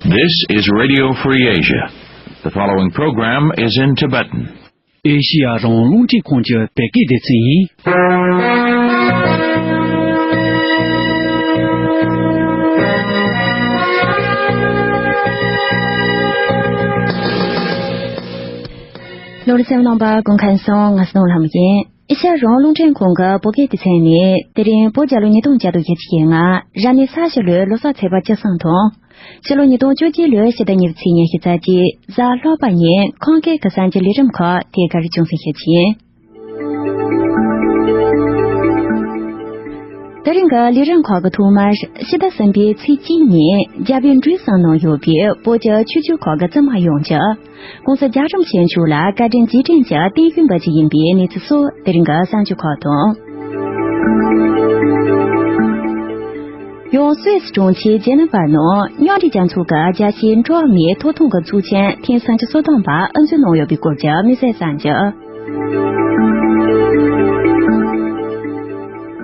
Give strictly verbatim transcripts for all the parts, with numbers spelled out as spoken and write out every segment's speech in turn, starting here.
This is Radio Free Asia. The following program is in Tibetan. ཨེ་ཤི་ཡ་རང་དབང་རླུང་འཕྲིན་ཁང་གི་བོད་སྐད་སྡེ་ཚན་ཡིན། ལོ་རེ་སེམས་ནང་པ་ཀུན་མཁྱེན་སོང་ང་སོང་ལྷམ་ཡིན། ཨེ་ཤ་ཡ་རང་དབང་རླུང་འཕྲིན་ཁང་གི་བོད་སྐད་སྡེ་ཚན་ནས་དེ་རིང་བོད་རྒྱལ་ལོ་ཉིས་སྟོང་བརྒྱ་དང་བཞི་བཅུ་ཞེ་ལྔ་རབ་གནས་ས་ཞི་ལོའི་ལོ་གསར་ཚེས་པ་བཅུ་གསུམ་དང་། ཕྱི་ལོ་ཉིས་སྟོང་བཅོ་བརྒྱད་ལོའི་ཕྱི་ཟླ་གཉིས་པའི་ཚེས་ཉི་ཤུ་རྩ་གཅིག་གཟའ་ལྷག་པ་ཉིན་ཁམས་སྐད་ཁ་སང་གི་ལས་རིམ་ཁག་དེ་གར་ཅུང་ཟད་ཞིབ་ཕྱིན། དེ་རིང་གི་ལས་རིམ་ཁག་གི་ཐོག་མར་ཕྱི་ཟླ་གསུམ་པའི་ཚེས་གཅིག་ཉིན་རྒྱལ་བའི་འབྲས་སྤུངས་ནང་ཡོད་པའི་བོད་ཀྱི་ཆོས་བརྒྱུད་ཁག་གི་བཙུན་མ་ཡོངས་ཀྱིས། ྋགོང་ས་རྒྱལ་བ་རིན་པོ་ཆེ་མཆོག་ལ་བཀའ་དྲིན་རྗེས་དྲན་གྱི་རྟེན་བཞེངས་པ་ཞིག་ཡིན་པའི་གནས་ཚུལ་སོགས་དེ་རིང་གི་གསར་འགྱུར་ཁག་དང་། ཡང་སུད་སི་གྲོང་ཁྱེར་ཇི་ནི་ཝར་ནང་མཉམ་འབྲེལ་རྒྱལ་ཚོགས་ཀྱི་རྒྱལ་སྤྱིའི་འགྲོ་བ་མིའི་ཐོབ་ཐང་གི་ཚོགས་ཆེན་ཐེངས་སུམ་ཅུ་སོ་བདུན་པ་དབུ་འཛུགས་གནང་ཡོད་པའི་སྐོར་གྱི་དམིགས་བསལ་གསར་འགྱུར།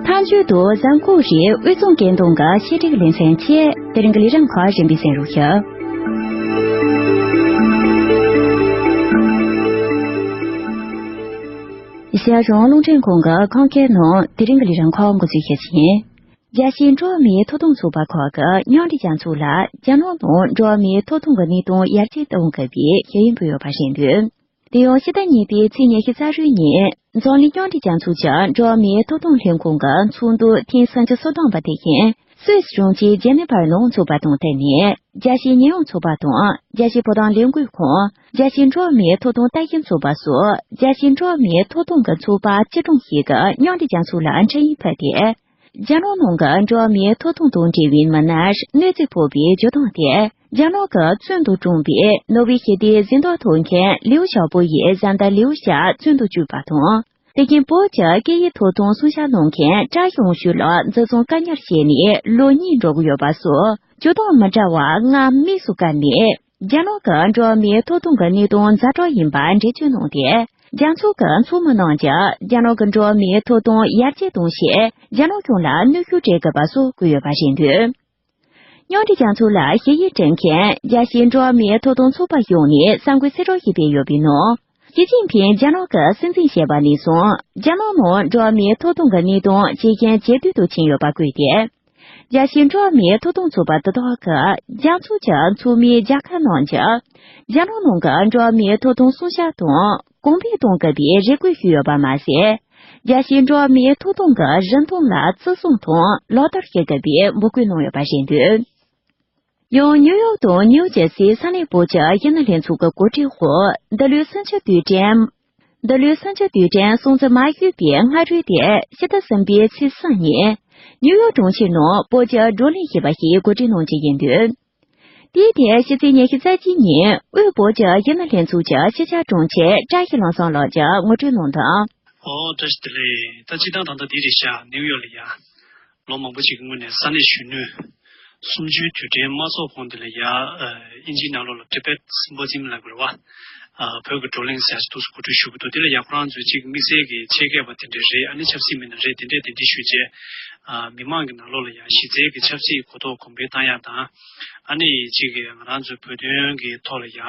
མཐའ་མཇུག་ཏུ་གཟའ་འཁོར་རེའི་དབུས་གཙང་སྐད་གདངས་ཀྱི་ཤེས་སྒྲིག་ལེ་ཚན་བཅས་དེ་རིང་གི་ལས་རིམ་ཁག་རིམ་པས་གསན་རོགས་ཞུ། ཨེ་ཤ་ཡ་རང་དབང་རླུང་འཕྲིན་ཁང་གི་ཁམས་སྐད་ནང་དེ་རིང་གི་ལས་རིམ་ཁག་འགོ་འཛུགས་ཞུ་རྒྱུ་ཡིན། རྒྱལ་སྤྱིའི་འགྲོ་བ་མིའི་ཐོབ་ཐང་ཚོགས་པ་ཁག་གིས་མཉམ་འབྲེལ་རྒྱལ་ཚོགས་ལ་རྒྱ་ནག་ནང་འགྲོ་བ་མིའི་ཐོབ་ཐང་གི་གནས་སྟངས་ཡར་རྒྱས་གཏོང་དགོས་པའི་ཞུ་ཡིག་འབུལ་ཡོད་པ་རེད་འདུག་དེ་ཡང་ཕྱི་ཟླ་གཉིས་པའི་ཚེས་ཉི་ཤུ་རྩ་དྲུག་ཉིན་འཛམ་གླིང་མཉམ་འབྲེལ་རྒྱལ་ཚོགས་ཀྱི་འགྲོ་བ་མིའི་ཐོབ་ཐང་ལྷན་ཁང་གི་ཚོགས་འདུ་ཐེངས་སུམ་ཅུ་སོ་བདུན་པ་དེ་བཞིན་སུད་སི་གྲོང་ཁྱེར་ཇི་ནི་ཝར་ནང་ཚོགས་པ་དང་བསྟུན་ནས། རྒྱལ་སྤྱིའི་ཉེས་ཡངས་ཚོགས་པ་དང་། རྒྱལ་སྤྱིའི་བོད་དོན་ལས་འགུལ་ཁང་། རྒྱལ་སྤྱིའི་འགྲོ་བ་མིའི་ཐོབ་ཐང་ལྟ་ཞིབ་ཚོགས་པ་སོགས་རྒྱལ་སྤྱིའི་འགྲོ་བ་མིའི་ཐོབ་ཐང་གི་ཚོགས་པ་བཅུ་གྲངས་ཤིག་གིས་མཉམ་འབྲེལ་རྒྱལ་ཚོགས་ལ་འཕྲིན་ཡིག་ཕུལ་ཏེ། རྒྱ་ནག་ནང་གི་འགྲོ་བ་མིའི་ཐོབ་ཐང་དང་འབྲེལ་བའི་མི་སྣར་གནོད་འཚེ་ཕོག་པའི་བརྗོད་སྟངས་དེ། རྒྱ་ནག་གི་བཙོན་དུ་བཀྲོངས་པའི་ནོ་བྷེལ་ཞི་བདེའི་གཟེངས་རྟགས་ཐོབ་མཁན་ལིའུ་ཞའོ་པོ་ཡི་བཟའ་ཟླ་ལིའུ་ཞའོ་བཙོན་དུ་བཅུག་པ་དང་། དེ་བཞིན་བོད་ཀྱི་སྐད་ཡིག་ཐོབ་ཐང་སྲུང་སྐྱོབ་གནང་མཁན་ཀྲ་ཞུང་ཞུས་ལགས་འཛིན་བཟུང་བཀག་ཉར་བྱས་ནས་ལོ་གཉིས་འགྲོ་གི་ཡོད་པ་སོགས་བརྗོད་སྟངས་མི་འདྲ་བ་ལྔ་དམིགས་སུ་བཀར་ནས། རྒྱ་ནག་གི་འགྲོ་བ་མིའི་ཐོབ་ཐང་གི་གནས་སྟངས་ཛ་དྲག་ཡིན་པ་འགྲེལ་བརྗོད་གནང་སྟེ། རྒྱལ་ཚོགས་ཀྱི་ཚོགས་མི་རྣམས་ཀྱིས་རྒྱ་ནག་གི་འགྲོ་བ་མིའི་ཐོབ་ཐང་ཡར་རྒྱས་གཏོང་ཆེད་རྒྱ་ནག་གཞུང་ལ་གནོན་ཤུགས་སྤྲད་དགོས་པ་སོགས་བཀོད་ཡོད་པ་རེད་འདུག་མཉམ་འབྲེལ་རྒྱལ་ཚོགས་ལ་ཞུ་ཡིག་སྤྲད་མཁན་རྒྱལ་སྤྱིའི་འགྲོ་བ་མིའི་ཐོབ་ཐང་ཚོགས་པ་ཡོངས་ནས་གསར་འགོད་གསལ་བསྒྲགས་ཤིག་སྤེལ་ཡོད་པའི་ནང་། ཞི་ཅིན་ཕིང་རྒྱ་ནག་གི་སྲིད་འཛིན་བྱས་པ་ནས་བཟུང་རྒྱ་ནག་ནང་འགྲོ་བ་མིའི་ཐོབ་ཐང་གི་གནས་སྟངས་ཇེ་ཞན་ཇེ་སྡུག་ཏུ་ཕྱིན་ཡོད་པ་བཀོད་དེ། རྒྱལ་སྤྱིའི་འགྲོ་བ་མིའི་ཐོབ་ཐང་ཚོགས་པ་འདི་དག་གིས་རྒྱལ་ཚོགས་ཀྱི་ཚོགས་མིའི་རྒྱལ་ཁབ་རྣམས་ཀྱིས་རྒྱ་ནག་ནང་གི་འགྲོ་བ་མིའི་ཐོབ་ཐང་སྲུང་སྐྱོབ་དང་གོང་འཕེལ་གཏོང་དགོས་པའི་རེ་སྐུལ་ཞུས་ཡོད་པ་མ་ཟད། རྒྱལ་སྤྱིའི་འགྲོ་བ་མིའི་ཐོབ་ཐང་གི་རིན་ཐང་ལ་བརྩི་སྲུང་དང་ལག་བསྟར་བྱེད་དགོས་པའི་འབོད་སྐུལ་གནང་ཡོད་པ་རེད་འདུག་ཡང་ནིའུ་ཡོག་དང་ནིའུ་ཇར་སིའི་ས་གནས་བོད་ཀྱི་ཡུལ་མི་ལྷན་ཚོགས་ཀྱི་གོ་སྒྲིག་འོག་འདི་ལོའི་ས་ཆ་དུས་དྲན། འདི་ལོའི་ས་ཆ་དུས་དྲན་སྲུང་བརྩི་མ་ཞུས་པའི་སྔ་དྲོའི་དེ་ཕྱི་ཟླ་གསུམ་པའི་ཚེས་གསུམ་ཉིན། ནིའུ་ཡོག་གྲོང་ཁྱེར་ནང་བོད་ཀྱི་བགྲོ་གླེང་ཞེས་པ་ཞིག་གོ་སྒྲིག་གནང་རྒྱུ་ཡིན་འདུག་དེའི་ཐད་ཕྱི་ཚེས་ཉི་ཤུ་རྩ་གཅིག་ཉིན་དབུས་བོད་ཀྱི་ཡུལ་མི་ལྷན་ཚོགས་ཀྱི་ཕྱི་དྲིལ་དྲུང་ཆེ་བཀྲ་ཤིས་ལྷུན་བཟང་ལགས་ཀྱིས་ངོ་སྤྲོད་གནང་དོན། ཨོ་བཀྲ་ཤིས་བདེ་ལེགས། ད་སྤྱིར་བཏང་ད་ལྟ་འདི་རེད་ཤག་ནིའུ་ཡོག་ལ་ཡ། ལོ་མང་པོ་ཞིག་གི་སྔོན་ནས་ས་གནས་གཞོན་ནུ་གསུམ་བཅུའི་དུས་དྲན་མ་ཚོགས་གོང་དེ་ལ་ཡ། ཨ། དབྱིན་ཇིའི་ནང་ལོགས་ལ་Tibet Symposium ལབ་དགོས་རེད་བ། ཨ། བོད་ཀྱི་བགྲོ་གླེང་ཟེར་ཡ་ཞིག་འདུག་སེ་གོ་སྒྲིག་ཞུ་གི་འདུག་དེ་ལ་ཡ་ཁོ་རང་ཚོའི་གཅིག་དམིགས་བསལ་གྱི་ཆེད་མཁས་པ་དེ་འདྲས་རེད། ཨ་ནི་ཆབ་སྲིད་མི་སྣ་རེད། དེ་འདྲས་གདན་འདྲེན་ཞུས་རྗེས། ཨ། མི་མང་གི་ནང་ལོགས་ལ་ཡ་གཞི་རྩའི་གི་ཆབ་སྲིད་གོ་རྟོགས་གོང་འཕེལ་བཏང་ཡ་དང་། ཨ་ནི་གཅིག་གི་ང་རང་ཚོའི་བོད་དོན་གྱི་ཐོག་ལ་ཡ།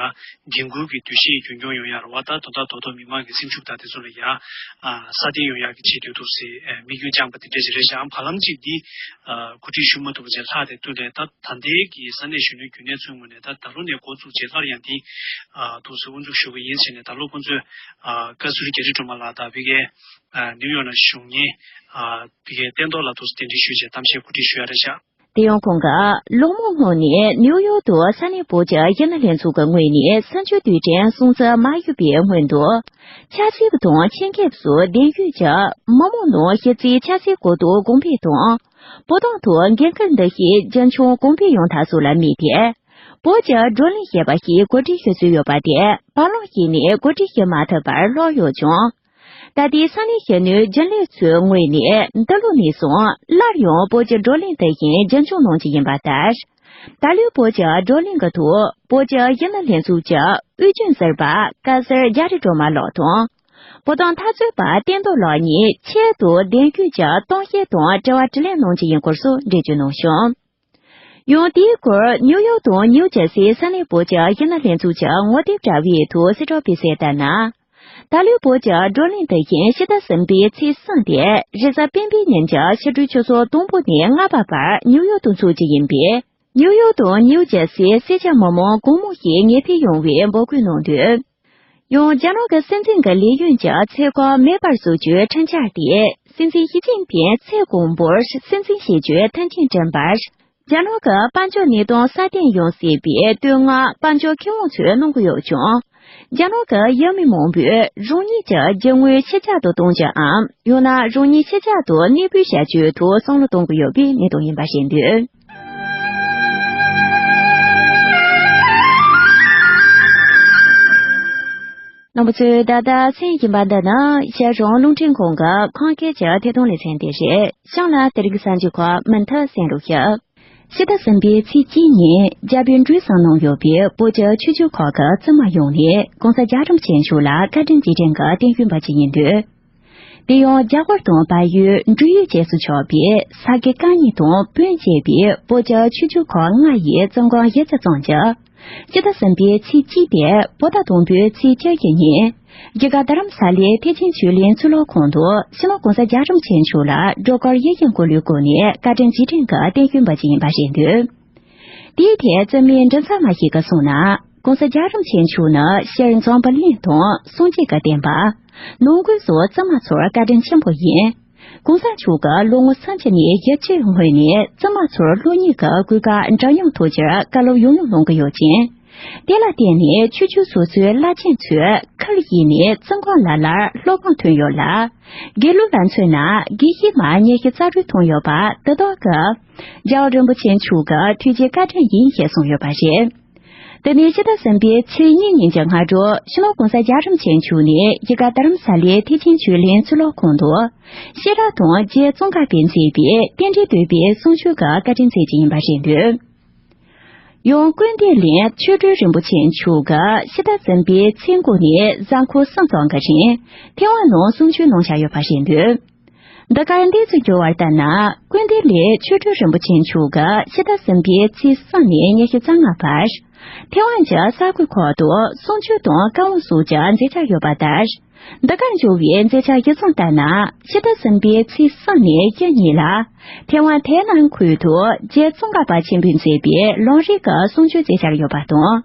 འགན་འཁུར་གྱི་འདུ་ཤེས་རྒྱུན་འཁྱོངས་ཡོང་ཡ་རེད་བ། ད་དོན་དག་རྡོག་རྡོག་མི་མང་གི་སེམས་ཤུགས་དང་དེ་ཚོ་ལ་ཡ། ཨ། སྲ་བརྟན་ཡོང་ཡ་གི་ཆེད་དུ་འདུག་སེ། ཨ། དམིགས་ཡུལ་བཅངས་པ་དེ་འདྲ་ཞིག་རེད་ཤག་བར་ལམ་གཅིག་འདི། ཨ། གོ་སྒྲིག་ཞུ་མ་ཐུབ་པ་བྱས་ལྷག་དེ་དུས་ལས་ད་ད་ལྟའི་གི་ས་གནས་གཞོན་ནུའི་རྒྱུན་ལས་ཚོའི་ངོས་ནས་ད་ད་ལོ་ནས་འགོ་བཙུགས་རྗེས་སླར་ཡང་འདི། ཨ། འདུག་སེ་དབུ་འཛུགས་ཞུ་གི་ཡིན་ཟེར་ནས་ད་ལོ་ཁོང་ཚོས། ཨ། བཀའ་ཟུར་རྒྱ་རི་སྒྲོལ་མ་ལགས་དང་ཕ་གིའི། ཨ། ནིའུ་ཡོག་ནང་བཞུགས་མཁན། ཨ། ཕ་གིའི་བསྟན་རྡོར་ལགས་འདུག་སེ་གདན་འདྲེན་ཞུས་བྱས་གཏམ་བཤད་གོ་སྒྲིག་ཞུ་ཡ་རེད་ཤག་དེ་ཡང་ཁོང་གིས་ལོ་མང་སྔོན་ནས་ནིའུ་ཡོག་ཏུ་ས་གནས་བོད་ཀྱི་ཡུལ་མི་ལྷན་ཚོགས་ཀྱི་ངོས་ནས་ས་མཆོད་དུས་དྲན་སྲུང་བརྩི་མ་ཞུས་པའི་སྔོན་དུ། ཆབ་སྲིད་དང་ཆེད་མཁས་སོགས་གདན་ཞུས་ཀྱིས་མི་མང་ནང་གཞི་རྩའི་ཆབ་སྲིད་གོ་རྟོགས་གོང་འཕེལ་དང་། བོད་དོན་ཐོག་འགན་འཁུར་འདུ་ཤེས་རྒྱུན་འཁྱོངས་གོང་འཕེལ་ཡོང་ཐབས་སོགས་ལ་དམིགས་ཏེ། བོད་ཀྱི་བགྲོ་གླེང་ཞེས་པ་ཞིག་གོ་སྒྲིག་ཞུ་སྲོལ་ཡོད་པ་དེ་བར་ལམ་ཞིག་ནས་གོ་སྒྲིག་ཞུ་མ་ཐུབ་པར་ལྷོག་ཡོད་ཀྱང་། ད་ལྟའི་ས་གནས་གཞོན་ནུའི་རྒྱུན་ལས་ཚོའི་ངོས་ནས་འདི་ལོ་ནས་བཟུང་སླར་ཡང་བོད་ཀྱི་བགྲོ་གླེང་དེ་བཞིན་རྒྱུན་འཁྱོངས་གནང་རྒྱུ་ཡིན་པ་ལྟར། ད་ལོའི་བོད་ཀྱི་བགྲོ་གླེང་གི་ཐོག་བོད་ཀྱི་ཡུལ་མི་ལྷན་ཚོགས་ཀྱི་དབུས་རྒྱུན་ཟུར་པ་བཀའ་ཟུར་རྒྱ་རི་སྒྲོལ་མ་ལགས་དང་། བོད་དོན་འཐབ་རྩོད་པ་བསྟན་རྡོར་ལགས་ཉིད་ཆེད་དུ་གདན་འཁོད་ཀྱིས་གཏམ་བཤད་དང་དྲི་བ་དྲིས་ལན་གནང་རྒྱུ་ཡིན་སྐོར་སོགས་འགྲེལ་བརྗོད་གནང་བྱུང་། ཡང་དེའི་སྐོར་ནིའུ་ཡོག་དང་ནིའུ་ཇར་སིའི་ས་གནས་བོད་ཀྱི་གཞོན་ནུ་ལྷན་ཚོགས་ཀྱི་ངོ་དེབ་དྲ་བའི་ཐོག་གསལ་བསྒྲགས་སྤེལ་གསལ་ལྟར་ན། ད་ལོའི་བོད་ཀྱི་བགྲོ་གླེང་དེ་བཞིན་ཕྱི་ཟླ་གསུམ་པའི་ཚེས་གསུམ་སྟེ་རེས་གཟའ་སྤེན་པའི་ཉིན་གྱི་ཕྱི་དྲོའི་ཆུ་ཚོད་དང་པོ་ནས་ལྔ་པ་བར་ནིའུ་ཡོག་ཏུ་འཚོགས་རྒྱུ་ཡིན་པས། ནིའུ་ཡོག་དང་ནིའུ་ཇར་སིའི་སེར་སྐྱ་མི་མང་གང་མང་ཞིག་ངེས་ཕེབས་ཡོང་བའི་འབོད་སྐུལ་གནང་འདུག་ཡང་རྒྱ་ནག་གི་སྲིད་འཛིན་གྱི་ལས་ཡུན་གྱི་ཚེ་གང་མེད་པར་བཟོ་རྒྱུའི་ཁྲིམས་འཆར་དེས་སྲིད་འཛིན་ཞི་ཅིན་ཕིང་ཚེ་གང་པོར་སྲིད་འཛིན་བྱེད་རྒྱུའི་མཐུན་རྐྱེན་བསྐྲུན་པར། རྒྱ་ནག་གི་དཔལ་འབྱོར་གནས་སྟངས་སྲ་བརྟན་ཡོང་སྲིད་པའི་བསྟོད་བསྔགས་དཔལ་འབྱོར་མཁས་དབང་ཚོས་གནང་གི་ཡོད་ཀྱང་། རྒྱ་ནག་གི་ཡུལ་མི་མང་པོས་རང་ཉིད་ཀྱི་རྒྱུ་དངོས་ཕྱི་རྒྱལ་དུ་གཏོང་རྒྱུའམ་ཡང་ན་རང་ཉིད་ཕྱི་རྒྱལ་དུ་གནས་སྤོས་བྱ་རྒྱུའི་ཐོག་བསམ་བློ་གཏོང་གི་ཡོད་པའི་གནས་སྟངས་ཡིན་པ་ཤེས་འདུག་རྣམ་པ་ཚོས་ད་ལྟ་གསན་བཞིན་པ་འདི་ནི་རྒྱལ་གཞུང་རླུང་འཕྲིན་ཁང་གི་ཁམས་སྐད་ཀྱི་ཐད་གཏོང་ལེ་ཚན་དེ་རེད། གཤམ་ལ་དེ་རིང་གི་གསར་འགྱུར་ཁག་མུ་མཐུད་གསན་རོགས་ཞུ། ཕྱི་ཟླ་གསུམ་པའི་ཚེས་གཅིག་ཉིན་རྒྱལ་པོས་གྲོས་བསམ་གནང་ཡོད་པའི་བོད་ཀྱི་ཆོས་བརྒྱུད་ཁག་གི་བཙུན་མ་ཡོངས་ནས་༸གོང་ས་རྒྱལ་བ་རིན་པོ་ཆེ་མཆོག་ལ་བཀའ་དྲིན་རྗེས་དྲན་གྱི་སྟོན་ཤུགས་འབར་གྱི་ཡིན་འདུག་དེ་ཡང་རྒྱ་གར་དང་བལ་ཡུལ་འབྲུག་ཡུལ་བཅས་སུ་ཆགས་པའི་ས་དགེ་བཀའ་རྙིང་དང་བོན་བཅས་པའི་བོད་ཀྱི་ཆོས་བརྒྱུད་ཁག་ལྔ་ཡི་བཙུན་དགོན་བཞི་བཅུ་ཙམ་གྱིས། ཕྱི་ཟླ་གསུམ་པའི་ཚེས་གཅིག་སྟེ་བོད་ཟླ་དང་པོའི་ཚེས་བཅུ་བཞི་ཉིན། རྒྱ་གར་རྡ་རམ་ས་ལའི་ཐེག་ཆེན་ཆོས་གླིང་གཙུག་ལག་ཁང་དུ་སྤྱི་ནོར་༸གོང་ས་རྒྱལ་བ་རིན་པོ་ཆེ་མཆོག་ལ་སྒྲོལ་དཀར་ཡིད་བཞིན་འཁོར་ལོའི་སྒོ་ནས་བཀའ་དྲིན་རྗེས་དྲན་གྱི་སྟོན་ཤུགས་འབར་གྱི་ཡིན་པ་རེད་འདུག་དེའི་ཐད་བཙུན་མའི་མགྲིན་ཚབ་མ་ཞིག་གིས་གསུངས་ན། ༸གོང་ས་རྒྱལ་བ་རིན་པོ་ཆེ་མཆོག་ནི་སྤྱིར་འཛམ་བུ་གླིང་དང་སངས་རྒྱས་ཀྱི་བསྟན་པ། ནང་ཁུལ་སོགས་བཙུན་མ་ཚོར་བཀའ་དྲིན་ཆེན་པོ་ཡིན། ༸གོང་ས་མཆོག་གིས་ལོ་ངོ་སུམ་ཅུ་ནས་བཞི་བཅུའི་སྔོན་ནས་བཙུན་མ་ཚོར་སློབ་གཉེར་གྱི་གོ་སྐབས་འདྲ་མཉམ་ཐོབ་རྒྱུར་བཀའ་སློབ་ཡང་ཡང་གནང་གི་ཡོད་ཅིང་། དེ་ལ་བརྟེན་ནས་ཆོས་བརྒྱུད་སོ་སོའི་བླ་ཆེན་ཚོས་ཁུར་བཞེས་ནས་བཙུན་དགོན་ལ་ལར་སློབ་དཔོན་ཐོན་ཡོད་ལ། དགེ་ལུགས་ལ་མཚོན་ན་དགེ་བཤེས་མ་ཉི་ཤུ་རྩ་དྲུག་ཐོན་ཡོད་པ་དེ་དག་གིས་རྒྱལ་བ་རིན་པོ་ཆེ་མཆོག་གི་ཐུགས་རྗེ་བཀའ་དྲིན་ཡིན་ཞེས་གསུངས་ཡོད་པ་རེད། དེ་ནས་ཕྱི་ཟླ་གསུམ་པའི་ཚེས་གཉིས་ཉིན་གྱི་སྔ་དྲོ་སྤྱི་ནོར་༸གོང་ས་རྒྱལ་བ་རིན་པོ་ཆེ་མཆོག་ནས་རྒྱ་གར་རྡ་རམ་ས་ལའི་ཐེག་ཆེན་ཆོས་གླིང་གཙུག་ལག་ཁང་དུ། ཤེས་རབ་དང་རྗེ་ཙོང་ཁ་པས་མཛད་པའི་རྟེན་འབྲེལ་བསྟོད་པའི་གསུང་ཆོས་ཀྱི་བཀའ་དྲིན་སྩལ་གྱི་ཡིན་པ་རེད་འདུག་ཡང་ཀུན་བདེ་གླིང་ཆོས་སྒྲོན་རིན་པོ་ཆེ་མཆོག་གིས་ཕྱི་ཟླ་གསུམ་པའི་ཚེས་དགུ་ནས་གཟའ་འཁོར་གསུམ་ཙམ་གྱི་རིང་ཐེ་ཝན་ནང་གསུང་ཆོས་གནང་འཆར་ཡོད་པ་རེད་འདུག་འདི་གར་འདས་སུ་གྱུར་བ་ལྟར་ན། ཀུན་བདེ་གླིང་ཆོས་སྒྲོན་རིན་པོ་ཆེ་མཆོག་གིས་ཕྱི་ཟླ་གསུམ་པའི་ཚེས་གསུམ་ནས་ཉི་ཤུ་རྩ་ལྔ་བར། ཐེ་ཝན་གྱི་ས་ཁུལ་ཁག་ཏུ་གསུང་ཆོས་དང་བཀའ་དབང་སོགས་ཀྱི་མཛད་འཆར་ཡོད་པ་ལྟར། འདི་གར་འབྱོར་བའི་མཛད་འཆར་གཞིར་བཟུང་ལྟར་ན། ཕྱི་ཟླ་གསུམ་པའི་ཚེས་གསུམ་ནས་བཞི་གཉིས་ལ། ཐེ་ཝན་ཐའེ་ནན་ཁུལ་དུ་རྗེ་ཙོང་ཁ་པ་ཆེན་པོས་མཛད་པའི་ལམ་རིམ་གྱི་གསུང་ཆོས་མཛད་འཆར་ཡོད་པ་དང་།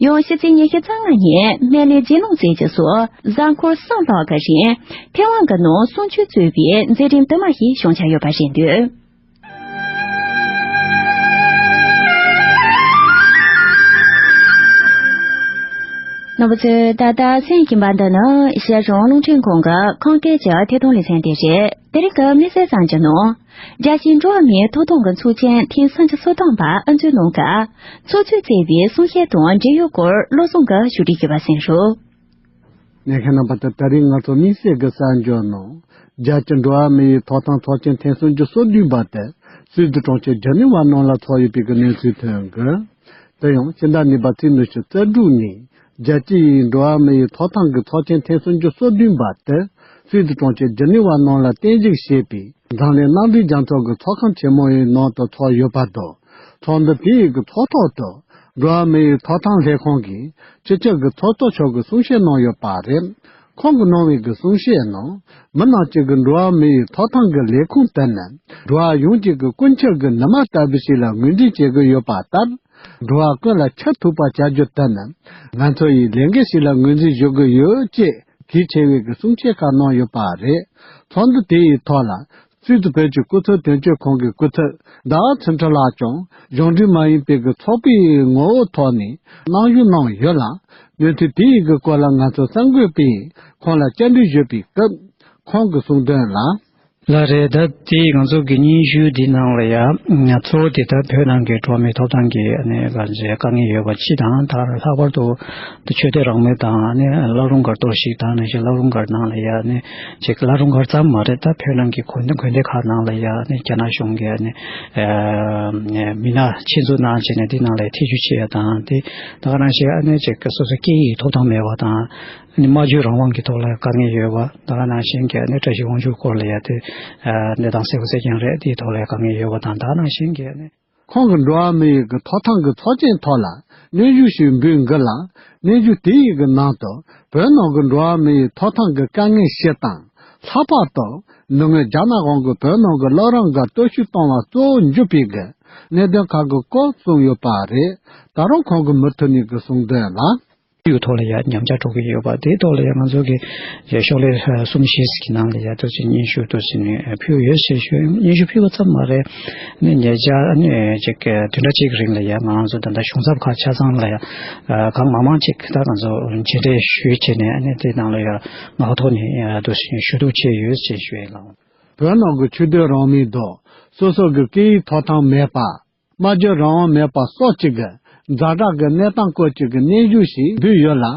ཡང་ཕྱི་ཚེས་ཉི་ཤུ་རྩ་ལྔ་ཉིན་སྨན་བླའི་རྗེས་གནང་མཛད་རྗེས་སུ་གཟའ་འཁོར་གསུམ་ལྷག་གི་རིང་ཐེ་ཝན་གྱི་ནང་གསུང་ཆོས་གཙོས་པའི་མཛད་རིམ་དུ་མ་ཞིག་བྱུང་འཆར་ཡོད་པ་རེད་འདུག་རྣམ་པ་ཚོས་ད་ལྟ་གསན་བཞིན་པ་འདི་ནི་རྒྱལ་གཞུང་རླུང་འཕྲིན་ཁང་གི་ཁམས་སྐད་ཀྱི་ཐད་གཏོང་ལེ་ཚན་དེ་རེད། དེ་རིང་གི་དམིགས་བསལ་གསར་འགྱུར་ནང་། རྒྱལ་སྤྱིའི་འགྲོ་བ་མིའི་ཐོབ་ཐང་གི་ཚོགས་ཆེན་ཐེངས་སུམ་ཅུ་སོ་བདུན་པ་དབུ་འཛུགས་གནང་སྐབས། ཚོགས་གཙོས་བསྩལ་བའི་གསུང་བཤད་དང་འབྲེལ་ཡོད་སྐོར་བློ་བཟང་གིས་ཞུ་སྒྲིག་ཞུས་པ་གསན་རོགས། ཉན་མཁན་རྣམ་པ་དང་ད་རེས་ང་ཚོ་དམིགས་བསལ་གྱི་གསར་འགྱུར་ནང་། རྒྱལ་སྤྱིའི་འགྲོ་བ་མི་ཡི་ཐོབ་ཐང་ཚོགས་ཆེན་ཐེངས་སུམ་ཅུ་སོ་བདུན་པ་དེ་སུད་སི་གྲོང་ཁྱེར་ཇི་ནི་ཝ་ནང་ལ་ཚོགས་ཡོད་པའི་གི་གནས་ཚུལ་ཐོན་གི། དེ་ཡང་ཕྱི་ཟླ་གཉིས་པ་ཚེས་ཉི་ཤུ་རྩ་དྲུག་ཉིན་རྒྱལ་སྤྱིའི་འགྲོ་བ་མི་ཡི་ཐོབ་ཐང་གི་ཚོགས་ཆེན་ཐེངས་སུམ་ཅུ་སོ་བདུན་པ་དེ་སུད་སི་གྲོང་ཁྱེར་ཇི་ནི་ཝ་ནང་ལ་རྟེན་གཞི་བྱས་པའི་འཛམ་གླིང་མནའ་འབྲེལ་རྒྱལ་ཚོགས་ཀྱི་ཚོགས་ཁང་ཆེན་མོ་ཡི་ནང་དུ་ཚོགས་ཡོད་པ་དང་། ཚོགས་འདུ་དེའི་གི་ཚོགས་ཐོག་ཏུ་འགྲོ་བ་མི་ཡི་ཐོབ་ཐང་ལྷན་ཁང་གི་སྤྱི་ཁྱབ་ཀྱི་ཚོགས་གཙོ་མཆོག་གིས་གསུང་བཤད་གནང་ཡོད་པ་རེད། ཁོང་གིས་གནང་བའི་གི་གསུང་བཤད་ནང་། མི་རྣམས་ཀྱིས་གི་འགྲོ་བ་མི་ཡི་ཐོབ་ཐང་གི་ལས་ཁུངས་དེ་ནི་འགྲོ་བ་ཡོངས་ཀྱི་གི་ཀུན་ཁྱབ་ཀྱི་ནུ་མ་ལྟ་བུ་ཞིག་ལ་ངོས་འཛིན་བྱེད་ཀྱི་ཡོད་པ་ལྟར། འགྲོ་བ་ཀུན་ལ་ཁྱབ་ཐུབ་པ་བྱ་རྒྱུ་དེ་ནི་ང་ཚོ་ཡི་ལས་འགན་ཞིག་ལ་ངོས་འཛིན་ཞུ་གི་ཡོད་ཅེས་གལ་ཆེ་བའི་གི་གསུང་བཤད་ཁག་གནང་ཡོད་པ་རེད། ཚོགས་འདུ་དེ་ཡི་ཐོག་ལ། སུད་སི་བོད་ཀྱི་སྐུ་ཚབ་དོན་གཅོད་ཁང་གི་སྐུ་ཚབ་ཟླ་བ་ཚུན་ཁྲི་ལགས་ཀྱང་གཞུང་འབྲེལ་མ་ཡིན་པའི་གི་ཚོགས་པའི་ངོ་བོའི་ཐོག་ནས་གནང་ཞུ་གནང་ཡོད་ལ། གནས་ཚུལ་དེའི་གི་སྐོར་ལ་ང་ཚོ་གསར་འགོད་པས་ཁོང་ལ་བཅར་འདྲི་ཞུས་པའི་སྐབས་ཁོང་གིས་གསུངས་དོན་ལ། ལགས་རེད། ད་དེ་ང་ཚོ་གི་སྙན་ཞུ་འདི་ནང་ལ་ཡ་གཙོ་བོ་དེ་ད་བོད་ནང་གི་འགྲོ་བ་མིའི་ཐོབ་ཐང་གི་ཨ་ནི་ང་ཚོའི་དཀའ་ངལ་ཡོད་པ་སྤྱི་དང་། ད་ལྷག་པར་དུ་ད་ཆོས་དད་རང་མོས་དང་ཨ་ནི་བླ་རུང་སྒར་གཏོར་བཤིག་དང་། ནང་བཞིན་བླ་རུང་སྒར་ནང་ལ་ཡ་ཨ་ནི་ཅིག་བླ་རུང་སྒར་ཙམ་མ་རེད། ད་བོད་ནང་གི་དགོན་དགོན་སྡེ་ཁག་ནང་ལ་ཡ་ཨ་ནི་རྒྱ་ནག་གཞུང་གི་ཨ་ནི་མི་སྣ་ཆེད་འཛུགས་གནང་བྱས་ནས་འདི་ནང་ལ་ཐེ་བྱུས་བྱེད་ཡ་དང་། དེ་ད་ག་ནང་བཞིན་ཨ་ནི་ཅིག་སོ་སོ་སྐད་ཡིག་ཐོབ་ཐང་མེད་པ་དང་། ཨ་ནི་སྨྲ་བརྗོད་རང་དབང་གི་ཐོག་ལ་དཀའ་ངལ་ཡོད་པ། ད་ག་ནང་བཞིན་གྱི་ཨ་ནི་བཀྲ་ཤིས་དབང་ཕྱུག་སྐོར་ལ་ཡ་དེ་ཨ་གནས་སྟངས་གསལ་པོ་གསལ་རྐྱང་རེད། དེའི་ཐོག་ལ་དཀའ་ངལ་ཡོད་པ་དང་། ད་ག་ནང་བཞིན་གྱི་ཨ་ནི། ཁོང་གིས་འགྲོ་བ་མི་ཡི་གི་ཐོབ་ཐང་གི་ཚོགས་ཆེན་ཐོག་ལ་སྙན་ཞུ་ཞིག་འབུལ་འགི་ལ། སྙན་ཞུ་དེ་ཡི་གི་ནང་དུ་བོད་ནང་གི་འགྲོ་བ་མི་ཡི་ཐོབ་ཐང་གི་དཀའ་ངལ་སྤྱི་དང་། ལྷག་པར་དུ་མདོ་སྔོན་རྒྱ་ནག་གཞུང་གིས་བོད་ནང་གི་བླ་རུང་སྒར་གཏོར་བཤིག་བཏང་བ་གཙོ་བོ་འཇུག་པའི་གི་གནད་དོན་ཁག་གི་སྐོར་གསུངས་ཡོད་པ་རེད། ད་རུང་ཁོང་གི་མུ་མཐུད་ནས་གི་གསུང་དོན་ལ། ཡུལ་ཐོག་ལ་ཡ་ཉམས་ཆག་འགྲོ་གི་ཡོད་པ། དེའི་ཐོག་ལ་ཡ་ང་ཚོ་གི་ཡ་ཤོག་ལྷེ་གསུམ་བཞི་ཟིག་གི་ནང་ལ་ཡ་ཏོག་ཙམ་སྙན་ཞུ་ཏོག་ཙམ་ནས་ཕུལ་ཡོད་ཞེས་ཞུ། སྙན་ཞུ་ཕུལ་བ་ཙམ་མ་རེད། ནི་ཉེ་ཆར་ནི་ཅིག་བདུན་ཕྲག་གཅིག་གི་རིང་ལ་ཡ་ང་ཚོ་ད་ལྟ་གཞུང་ཚབ་ཁག་ཆ་ཚང་ལ་ཡ་གང་མང་མང་ཅིག་ད་ང་ཚོ་མཇལ་འཕྲད་ཞུས་བྱས་ནས་ནི་དེ་ནང་ལ་ཡ་ངག་ཐོག་ནས་ཡ་ཏོག་ཙམ་ཞུ་གཏུག་བྱས་ཡོད་ཅེས་ཞུ་ཡི་ལགས། བོད་ནང་གི་ཆོས་དད་རང་མོས་དང་། སོ་སོ་གི་སྐད་ཡིག་ཐོབ་ཐང་མེད་པ། སྨྲ་བརྗོད་རང་དབང་མེད་པ་སོགས་ཀྱི་གི་ཛ་དྲག་གི་གནས་སྟངས་སྐོར་གྱི་གི་སྙན་ཞུ་ཞིག་འབུལ་ཡོད་ལ།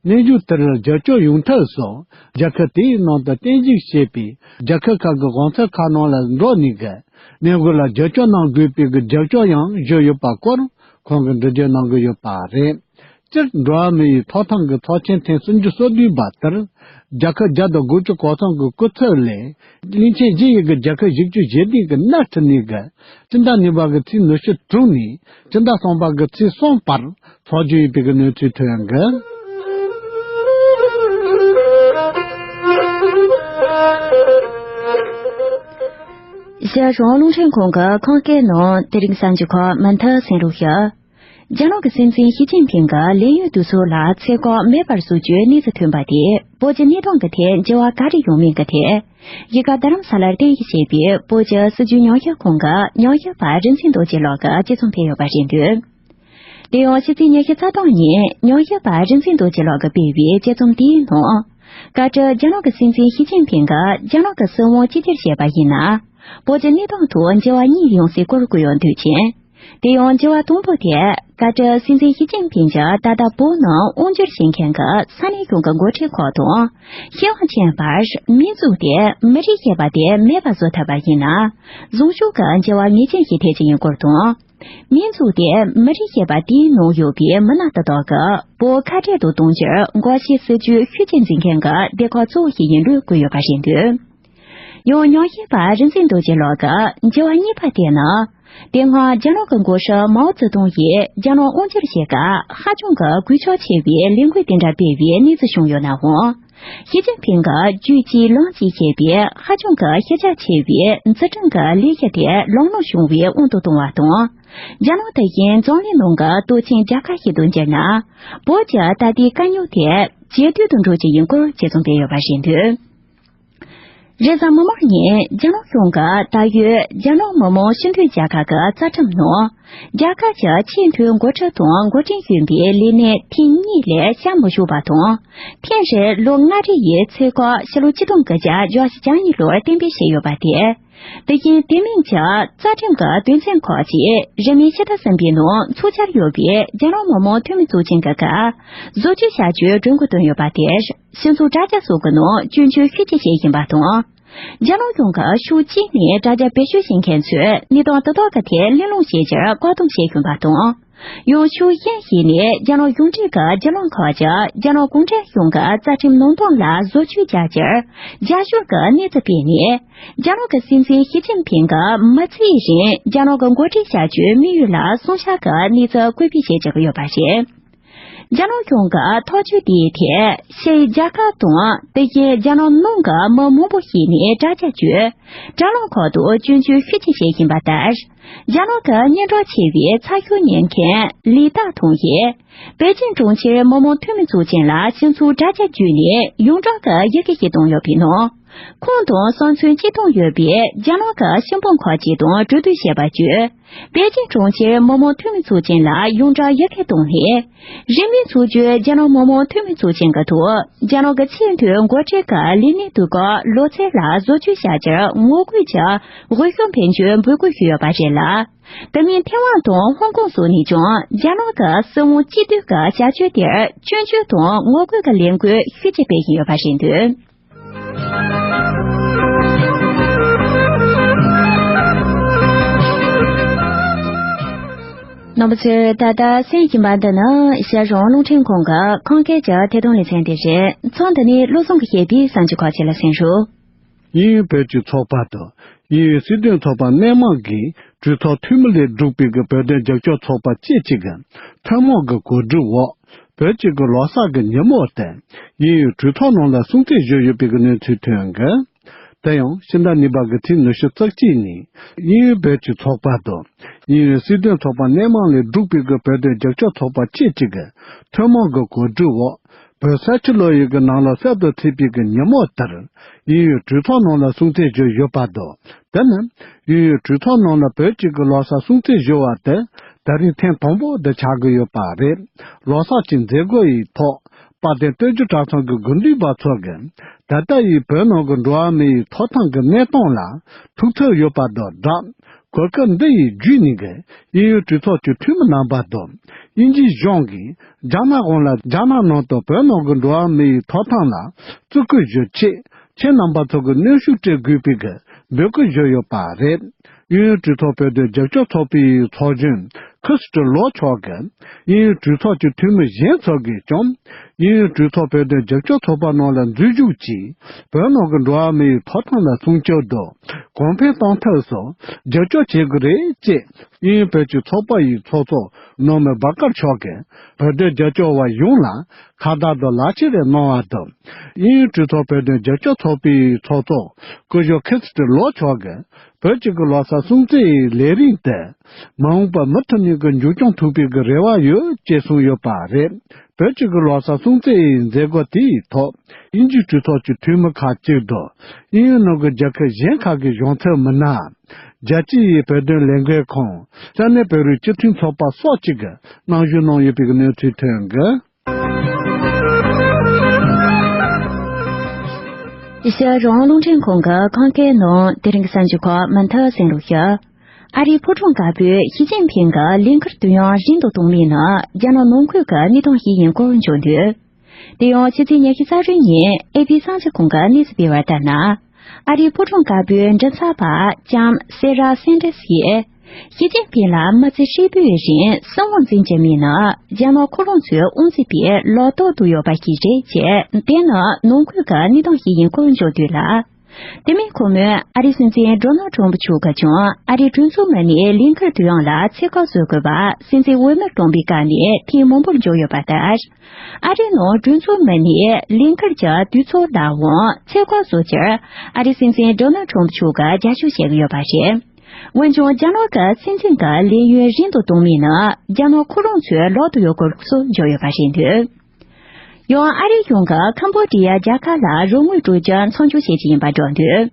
སྙན་ཞུ་དེར་བསྒྱུར་བཅོས་ཡོང་ཐབས་སུ་རྒྱལ་ཁབ་དེའི་ནང་དུ་རྟེན་གཞི་བྱས་པའི་རྒྱལ་ཁབ་ཁག་གི་གོང་ཚད་ཁག་ནང་ལ་འགྲོ་ནས་གི་གནས་སྐོར་ལ་བསྒྱུར་བཅོས་གནང་དགོས་པའི་གི་རྒྱབ་སྐྱོར་ཡང་ཞུས་ཡོད་པ་སྐོར་ཁོང་གིས་འགྲེལ་བརྗོད་གནང་གི་ཡོད་པ་རེད། སྤྱིར་འགྲོ་བ་མི་ཡི་ཐོབ་ཐང་གི་ཚོགས་ཆེན་ཐེངས་སུམ་ཅུ་སོ་བདུན་པ་དེར། རྒྱལ་ཁབ་བརྒྱ་དང་དགུ་བཅུ་གོ་གསུམ་གྱི་སྐུ་ཚབ་ལས། བློན་ཆེན་བཞི་ཡི་གི་རྒྱལ་ཁབ་བཞི་བཅུ་ཞེ་བདུན་གྱི་མནའ་ཁྲིད་ནས་གི་སྤྱི་ཟླ་གཉིས་པ་གི་ཚེས་ཉི་ཤུ་དྲུག་ནས་སྤྱི་ཟླ་གསུམ་པ་གི་ཚེས་གསུམ་བར་འཚོགས་རྒྱུ་ཡིན་པའི་གི་གནས་ཚུལ་ཐོན་གི། ཞེས་རང་རླུང་འཕྲིན་ཁང་གི་ཁམས་སྐད་ནང་དེ་རིང་གསར་འགྱུར་ཁག་མུ་མཐུད་གསན་རོགས་ཞུ། རྒྱ་ནག་གི་སྲིད་འཛིན་ཞི་ཅིན་ཕིང་གིས་ལས་ཡུལ་དུ་སོགས་ལ་ཚེ་གང་མེད་པར་བཟོ་རྒྱུའི་གནས་ཚུལ་ཐོན་པ་དེས་བོད་ཀྱི་གནས་སྟངས་ཀྱི་ཐད་འགྱུར་བ་ག་རེ་ཡོང་མིན་གྱི་ཐད། གཞིས་ཀ་རྡ་རམ་ས་ལར་རྟེན་གཞི་བྱས་པའི་བོད་ཀྱི་སྲིད་བྱུས་ཉམས་ཞིབ་ཁང་གི་ཉམས་ཞིབ་པ་རིག་འཛིན་རྡོ་རྗེ་ལགས་ཀྱིས་དཔྱད་རྩོམ་སྤེལ་ཡོད་པ་རེད་འདུག། དེ་ཡང་ཕྱི་ཚེས་ཉི་ཤུ་རྩ་གྲངས་ཉིན་ཉམས་ཞིབ་པ་རིག་འཛིན་རྡོ་རྗེ་ལགས་ཀྱིས་སྤེལ་བའི་དཔྱད་རྩོམ་དེའི་ནང་། བཀའ་ཁྲི་རྒྱ་ནག་གི་སྲིད་འཛིན་ཞི་ཅིན་ཕིང་གིས་རྒྱ་ནག་གི་སྲིད་དབང་གཅིག་གྱུར་བྱས་པ་ཡིན་ན། བོད་ཀྱི་གནས་སྟངས་ཐོག་འགྱུར་བ་གཉིས་ཡོང་སྲིད་སྐོར་བཀོད་ཡོད་འདུག་ཅིང་། དེ་ཡང་འགྱུར་བ་དང་པོ་དེ། བཀའ་ཁྲི་སྲིད་འཛིན་ཞི་ཅིན་ཕིང་གིས་ད་ལྟ་བོད་ནང་དབང་བསྒྱུར་བྱེད་མཁན་གྱི་ས་གནས་གཞུང་གི་འགོ་ཁྲིད་ཁག་དང་། ཤེས་ཡོན་ཅན་བར་མིང་འཛུགས་ཏེ་མི་རིགས་ཞེས་པ་དེ་མེད་པ་བཟོ་ཐུབ་པ་ཡིན་ན། གཟུགས་ཕྱོགས་ཀྱི་འགྱུར་བ་ངེས་ཅན་ཞིག་ཐེབས་ཀྱི་ཡིན་སྐོར་དང་། མིང་འཛུགས་ཏེ་མི་རིགས་ཞེས་པ་དེའི་ནང་ཡོད་པའི་མི་སྣ་དེ་དག་གིས་བོད་ཁ་བྲལ་དུ་གཏོང་རྒྱུར་འགོག་བྱེད་སྲིད་ཇུས་ཤུགས་ཆེ་འཛིན་མཁན་གྱི་སྡེ་ཁག་གཙོ་བོ་ཞིག་ཡིན་ལུགས་བཀོད་ཡོད་པ་རེད་འདུག། ཡང་ཉམས་ཞིབ་པ་རིག་འཛིན་རྡོ་རྗེ་ལགས་ཀྱིས་འགྱུར་བ་གཉིས་པ་དེ་ནི། དེ་སྔ་རྒྱ་ནག་གི་འགོ་ཁྲིད་མའོ་ཙེ་ཏུང་ཡིས་རྒྱ་ནག་དབང་བསྒྱུར་བྱེད་སྐབས་ཧ་ཅང་གི་གུས་ཕྱོགས་ཆེ་བའི་ལས་འགུལ་དེ་འདྲ་སྤེལ་བའི་གནས་ཚུལ་བྱུང་ཡོད་ནའང་། ཞི་ཅིན་ཕིང་གིས་རྒྱུད་གཅིག་ལམ་གཅིག་ཞེས་པའི་ཧ་ཅང་གི་ཤེས་བྱ་ཆེ་བའི་འཛིན་སྐྱོང་གི་ལས་གཞི་དེ་ལམ་ལྷོང་བྱུང་བའི་དབང་དུ་བཏང་བ་དང་། རྒྱ་ནག་དེ་བཞིན་འཛམ་གླིང་ནང་གི་སྟོབས་ཆེན་རྒྱལ་ཁབ་ཞིག་ཏུ་འགྱུར་ན། བོད་ཀྱི་ད་ལྟའི་དཀའ་རྙོག་དེ་ཇེ་སྡུག་ཏུ་འགྲོ་རྒྱུ་ཡིན་སྐོར་དཔྱད་རྩོམ་སྤེལ་ཡོད་པ་རེད་འདུག། རེས་གཟའ་མིག་དམར་ཉིན་རྒྱ་ནག་གཞུང་གིས་ད་ཡོད་རྒྱ་ནག་མི་དམངས་སྤྱི་འཐུས་རྒྱལ་ཁབ་ཀྱི་རྩ་ཁྲིམས་ནང་། རྒྱལ་ཁབ་ཀྱི་ཆེས་མཐོའི་འགོ་ཁྲིད་དང་འགོ་འདྲེན་གཞོན་པའི་ལས་གནས་ཐེངས་གཉིས་ལས་བྱ་མི་ཆོག་པ་དང་། ཐེངས་རེར་ལོ་ལྔ་རེ་ཡི་ཚེ་གང་ཕྱི་ལོ་ཆིག་སྟོང་དགུ་བརྒྱ་བརྒྱད་ཅུ་གྱ་གཉིས་ལོར་གཏན་འབེབས་བྱས་ཡོད་པ་དེ། དེ་བཞིན་དེ་མིན་གྱི་རྩ་ཁྲིམས་ཀྱི་དོན་ཚན་ཁག་ཅིག་རིང་མིན་ཕྱི་ཟླ་གསུམ་པའི་ནང་འཚོགས་འཆར་ཡོད་པའི་རྒྱ་ནག་མི་དམངས་འཐུས་མི་གཙོ་ཆེན་གྱི་སྐབས་བཟོ་བཅོས་བྱ་རྒྱུའི་གྲོས་འགོ་བཏོན་ཡོད་པ་དེར། སྤྱི་ཚོགས་དྲ་རྒྱ་སོགས་ཀྱི་ནང་སྐྱོན་བརྗོད་ཤུགས་ཆེ་བྱེད་བཞིན་པ་དང་། རྒྱ་ནག་གཞུང་གི་ཕྱོགས་གཅིག་ནས་དྲ་རྒྱ་བེད་སྤྱོད་བྱེད་མཁན་ཚོས་གནས་སྟངས་དེ་དག་གི་ཐད་གླེང་སློང་བྱེད་རྒྱུར་བཀག་སྡོམ་བྱེད་བཞིན་པ་དང་། ཡང་ཕྱོགས་གཞན་ཞིག་ནས་རྒྱ་ནག་གཞུང་འབྲེལ་གྱི་བརྒྱུད་ལམ་ཁག་ཅིག་རྒྱ་ནག་གུང་ཁྲན་གཞུང་གི་རྩ་ཁྲིམས་ནང་དོན་ལ་བཟོ་བཅོས་བྱ་རྒྱུར་རྒྱབ་སྐྱོར་གྱི་གནས་ཚུལ་སྤེལ་ནས། རྒྱ་ནག་གི་སྲིད་འཛིན་ཞི་ཅིན་ཕིང་གིས་མི་ཚེའི་རིང་རྒྱ་ནག་གི་འགོ་ཁྲིད་བྱ་རྒྱུའི་དམིགས་ཡུལ་ལ་བསྲུང་བྱ་གི་གནས་ཚུལ་བཀོད་སྤེལ་བྱེད་བཞིན་ཡོད་པ་རེད། རྒྱ་ནག་གཞུང་གི་ཐག་གཅོད་དེའི་ཐད་ཕྱིའི་རྒྱལ་ཁབ་དང་དེ་བཞིན་རྒྱ་ནག་ནང་གི་མི་མང་པོ་ཞིག་ནས་དྲ་རྒྱ་བརྒྱུད། དྲ་ལམ་ཁག་ཏུ་སྐྱོན་བརྗོད་ཤུགས་ཆེ་བྱེད་བཞིན་པ་ལྟར། རྒྱ་ནག་གི་སྙན་གྲགས་ཆེ་བའི་ཚགས་ཤོག་གཉེར་མཁན་ལི་ཏཱ་ཐུང་ཡིས། པེ་ཅིན་གྲོང་ཁྱེར་མི་དམངས་འཐུས་མི་ཚོགས་ཆེན་ལ་སྤྱི་ཚོགས་དྲ་རྒྱ་བརྒྱུད་ནས་ཡོངས་གྲགས་ཀྱི་ཡི་གེ་ཞིག་བཏང་ཡོད་པའི་ནང་། ཁོང་དང་བསམ་ཚུལ་གཅིག་མཐུན་ཡོད་པའི་རྒྱ་ནག་གི་ཤིན་ཧྥང་ཁ་ཆེ་དང་གྲོས་བསྡུར་བྱས་པ་བརྒྱུད། པེ་ཅིང་གྲོང་ཁྱེར་མི་དམངས་འཐུས་མི་ཚོགས་ཆེན་ལ་ཡོངས་གྲགས་ཡར་རྒྱས་གཏོང་སླད། རིང་མིན་ཚོགས་རྒྱུའི་རྒྱ་ནག་མི་དམངས་འཐུས་མི་ཚོགས་ཆེན་གྱི་ཐོག་རྒྱ་ནག་གི་ཆེས་མཐོའི་འགོ་ཁྲིད་ཀྱི་ལས་གནས་དུས་བཀག་ལོ་ཚད་ལ་བཟོ་བཅོས་བྱ་རྒྱུར་ངོ་རྒོལ་གྱི་འོས་ཤོག་འཕེན་རྒྱུའི་འབོད་སྐུལ་ཞུས་ཡོད་པ་རེད་ལ། དེ་མིན་ཐེ་ཝན་དང་ཧོང་ཀོང་སོགས་ནས་ཀྱང་རྒྱ་ནག་གི་སྲིད་དབང་གཅིག་སྡུད་ཀྱི་བྱ་སྤྱོད་དེར་སྐྱོན་བརྗོད་དང་ངོ་རྒོལ་གྱི་ལས་འགུལ་ཤུགས་ཆེ་སྤེལ་བཞིན་ཡོད་པ་རེད་འདུག་རྣམ་པ་ཚོས་ད་ལྟ་གསན་བཞིན་པ་འདི་ནི་ཤར་ལྗོངས་རླུང་འཕྲིན་ཁང་གི་ཁམས་སྐད་ཀྱི་ཐད་གཏོང་ལེ་ཚན་དེ་རེད། མཚམས་འདི་ནས་བློ་བཟང་གིས་བཤད་པའི་གསར་འགྱུར་ཁག་ཅིག་ལ་གསན་རོགས། དབྱིན་ཡུལ་བོད་ཀྱི་ཚོགས་པ་དང་དབྱིན་ཡུལ་སྲིད་དོན་ཚོགས་པ་སྣེ་མང་གིས་གྲོས་ཚོགས་འཐུས་མི་ལས་གྲུབ་པའི་གི་བོད་དོན་རྒྱབ་སྐྱོར་ཚོགས་པ་བཅས་གཅིག་གི་ཐུན་མོང་གི་གོ་སྒྲིག་འོག་བོད་གཅིག་གི་ལོ་གསར་གྱི་ཉིན་མོ་དེ་དབྱིན་ཡུལ་གྲོས་ཚོགས་ནང་ལ་སྲུང་བརྩི་ཞུས་ཡོད་པའི་གི་གནས་ཚུལ་ཐོན་གི། དེ་ཡང་ཕྱི་ཟླ་གཉིས་པ་གི་ཚེས་ཉི་ཤུ་རྩ་གཅིག་ཉིན་དབྱིན་ཡུལ་བོད་ཀྱི་ཚོགས་པ་དང་དབྱིན་ཡུལ་སྲིད་དོན་ཚོགས་པ་སྣེ་མང་ལས་གྲུབ་པའི་གི་བོད་དོན་རྒྱབ་སྐྱོར་ཚོགས་པ་བཅས་གཅིག་གི་ཐུན་མོང་གི་གོ་སྒྲིག་འོག་བོད་ས་ཕྱི་ལོ་ཡི་གི་ནང་ལོ་གསར་དུ་ཚེས་པའི་གི་ཉིན་མོ་ལྟར་དབྱིན་ཡུལ་གྲོས་ཚོགས་ནང་ལ་སྲུང་བརྩི་ཞུས་ཡོད་པ་དང་། དེ་ནི་དབྱིན་ཡུལ་གྲོས་ཚོགས་ནང་ལ་བོད་ཀྱི་གི་ལོ་གསར་སྲུང་བརྩི་ཞུ་བ་དེ་ད་རིང་ཐེངས་དང་པོ་དེ་ཆགས་ཀྱི་ཡོད་པ་རེད། ལོ་གསར་གྱི་མཛད་སྒོ་ཡི་ཐོག་དཔལ་ལྡན་སྟོད་རྒྱུད་གྲྭ་ཚང་གི་དགེ་འདུན་པ་ཚོ་གིས་ད་ལྟ་ཡི་བོད་ནང་གི་འགྲོ་བ་མི་ཡི་ཐོབ་ཐང་གི་གནས་སྟངས་ལ་ཐུགས་འཚབ་ཡོད་པ་དང་སྦྲགས། གོ་སྐབས་འདི་ཡི་བརྒྱུད་ནས་ཀྱི་དབྱིན་ཡུལ་གྲོས་ཚོགས་ཀྱི་འཐུས་མི་རྣམ་པ་དང་དབྱིན་ཇིའི་གཞུང་གིས་རྒྱ་ནག་གཞུང་ལ་རྒྱ་ནག་ནང་དུ་བོད་ནང་གི་འགྲོ་བ་མི་ཡི་ཐོབ་ཐང་ལ་བརྩི་བཀུར་ཞུ་ཆེད་ཁྱེད་རྣམ་པ་ཚོ་གི་གནོན་ཤུགས་སྤྲད་དགོས་པའི་གི་འབོད་སྐུལ་ཞུས་ཡོད་པ་རེད། དབྱིན་ཡུལ་གྲོས་ཚོགས་བོད་དོན་རྒྱབ་སྐྱོར་ཚོགས་པའི་ཚོགས་གཞོན་ཁི་སི་ཀྲི་ལོ་མཆོག་གིས་དབྱིན་ཡུལ་གྲོས་ཚོགས་ཀྱི་འཐུས་མི་གཞན་ཚོ་གིས་ཀྱང་དབྱིན་ཡུལ་གྲོས་ཚོགས་བོད་དོན་རྒྱབ་སྐྱོར་ཚོགས་པ་ནང་ལ་འཛུལ་ཞུགས་ཀྱིས་བོད་ནང་གི་འགྲོ་བ་མི་ཡི་ཐོབ་ཐང་ལ་སྲུང་སྐྱོབ་དང་གོང་འཕེལ་གཏོང་ཐབས་སུ་རྒྱབ་སྐྱོར་བྱེད་དགོས་རེད་ཅེས་དབྱིན་ཡུལ་བོད་ཀྱི་ཚོགས་པ་ཡི་ཚོགས་གཙོ་ནོར་མེད་བྷ་ཀར་མཆོག་གིས་བོད་དོན་རྒྱབ་སྐྱོར་བ་ཡོངས་ལ་ཁ་བརྡ་དང་ལག་འཁྱེར་རེ་གནང་བ་དང་། དབྱིན་ཡུལ་གྲོས་ཚོགས་བོད་དོན་རྒྱབ་སྐྱོར་ཚོགས་པའི་ཚོགས་གཙོ་སྐུ་ཞབས་ཁི་སི་ཏི་ལོ་མཆོག་གིས་བོད་ཀྱི་གི་ལོ་གསར་སྲུང་བརྩི་ཡི་ལས་རིམ་དེ་མ་འོངས་པར་མུ་མཐུད་ནས་ཀྱི་མཇུག་སྐྱོང་ཐུབ་པའི་གི་རེ་བ་ཡོད་ཅེས་གསུངས་ཡོད་པ་རེད། བོད་ཀྱི་གི་ལོ་གསར་སྲུང་བརྩི་ཡི་མཛད་སྒོ་དེའི་ཐོག་དབྱིན་ཇིའི་གྲོས་ཚོགས་ཀྱི་འཐུས་མི་ཁག་ཅིག་དང་དབྱིན་ཡུལ་ནང་གི་རྒྱལ་ཁབ་གཞན་ཁག་གི་གཞུང་ཚབ་མི་སྣ། རྒྱལ་སྤྱི་ཡི་བོད་དོན་ལས་འགུལ་ཁང་། ས་གནས་བོད་རིགས་སྤྱི་མཐུན་ཚོགས་པ་སོགས་ཅིག་གིས་གནང་ཞུ་གནང་ཡོད་པའི་གནས་ཚུལ་ཐོན་གི། ཨེ་ཤ་ཡ་རང་དབང་རླུང་འཕྲིན་ཁང་གི་ཁམས་སྐད་ནང་དེ་རིང་གི་གསར་འགྱུར་ཁག་མུ་མཐུད་གསན་རོགས་ཞུ། ཨ་རིའི་ཕོ་བྲང་དཀར་པོས་ཞི་ཅིན་ཕིང་གི་ལས་འཁུར་དུས་ཡུན་རིང་དུ་གཏོང་མིན་ནི་རྒྱ་ནག་ནང་ཁུལ་གྱི་གནས་སྟངས་ཤིག་ཡིན་སྐོར་འབྱོར་འདུག་དེ་ཡང་ཕྱི་ཚེས་ཉི་ཤུ་རྩ་དྲུག་ཉིན་ཨེ་པི་གསར་འགྱུར་ཁང་གིས་གནས་ཚུལ་སྤེལ་བར་ལྟར་ན། ཨ་རིའི་ཕོ་བྲང་དཀར་པོའི་མགྲིན་ཚབ་པ་ལྕམ་སེ་ར་སན་ཏྲེས་ཡིས། ཞི་ཅིན་ཕིང་ལ་མི་ཚེ་ཧྲིལ་པོའི་རིང་སྲིད་དབང་འཛིན་གྱི་མིན་ནི་རྒྱ་ནག་ཁོ་རང་ཚོའི་དབང་ཚད་པའི་ལག་ཐོག་ཏུ་ཡོད་པ་ཞིག་རེད་ཅེས། དེ་ནི་ནང་ཁུལ་གྱི་གནས་སྟངས་ཤིག་ཡིན་སྐོར་འཇོག་དུས་ལ། དེ་མིན་ཁོ་མོས་ཨ་རིའི་སྲིད་འཛིན་ཌོ་ནལ་ཊམ་ཕུ་མཆོག་གིས་ཀྱང་ཨ་རིའི་གྲོས་ཚོགས་ངོས་ནས་ལས་འཁུར་དུས་ཡུན་ལ་ཚད་བཀག་བཟོ་དགོས་པ་སྲིད་འཛིན་འོས་མི་ཀྲོམ་པའི་བཀའ་ནས་ཐེངས་མང་པོར་འཇོག་ཡོད་པ་ལྟར། ཨ་རིའི་ནང་གྲོས་ཚོགས་ངོས་ནས་ལས་འཁུར་གྱི་དུས་ཚོད་ལའང་ཚད་བཀག་བཟོ་རྒྱུར་ཨ་རིའི་སྲིད་འཛིན་ཌོ་ནལ་ཊམ་ཕུ་མཆོག་གིས་རྒྱབ་སྐྱོར་བྱེད་ཀྱི་ཡོད་པ་རེད། འོན་ཀྱང་རྒྱ་ནག་གི་སྲིད་འཛིན་གྱི་ལས་ཡུན་རིང་དུ་གཏོང་མིན་ནི་རྒྱ་ནག་ཁོ་རང་ཚོའི་ལག་ཏུ་ཡོད་སྐོར་སོགས་བརྗོད་ཡོད་པ་རེད་འདུག་ཡང་ཨ་རིའི་གཞུང་གིས་ཁམ་བྷོ་ཌི་ཡ་རྒྱལ་ཁབ་ལ་རོགས་དངུལ་སྤྲོད་རྒྱུ་མཚམས་འཇོག་བྱེད་རྒྱུ་ཡིན་པ་བརྗོད་འདུག་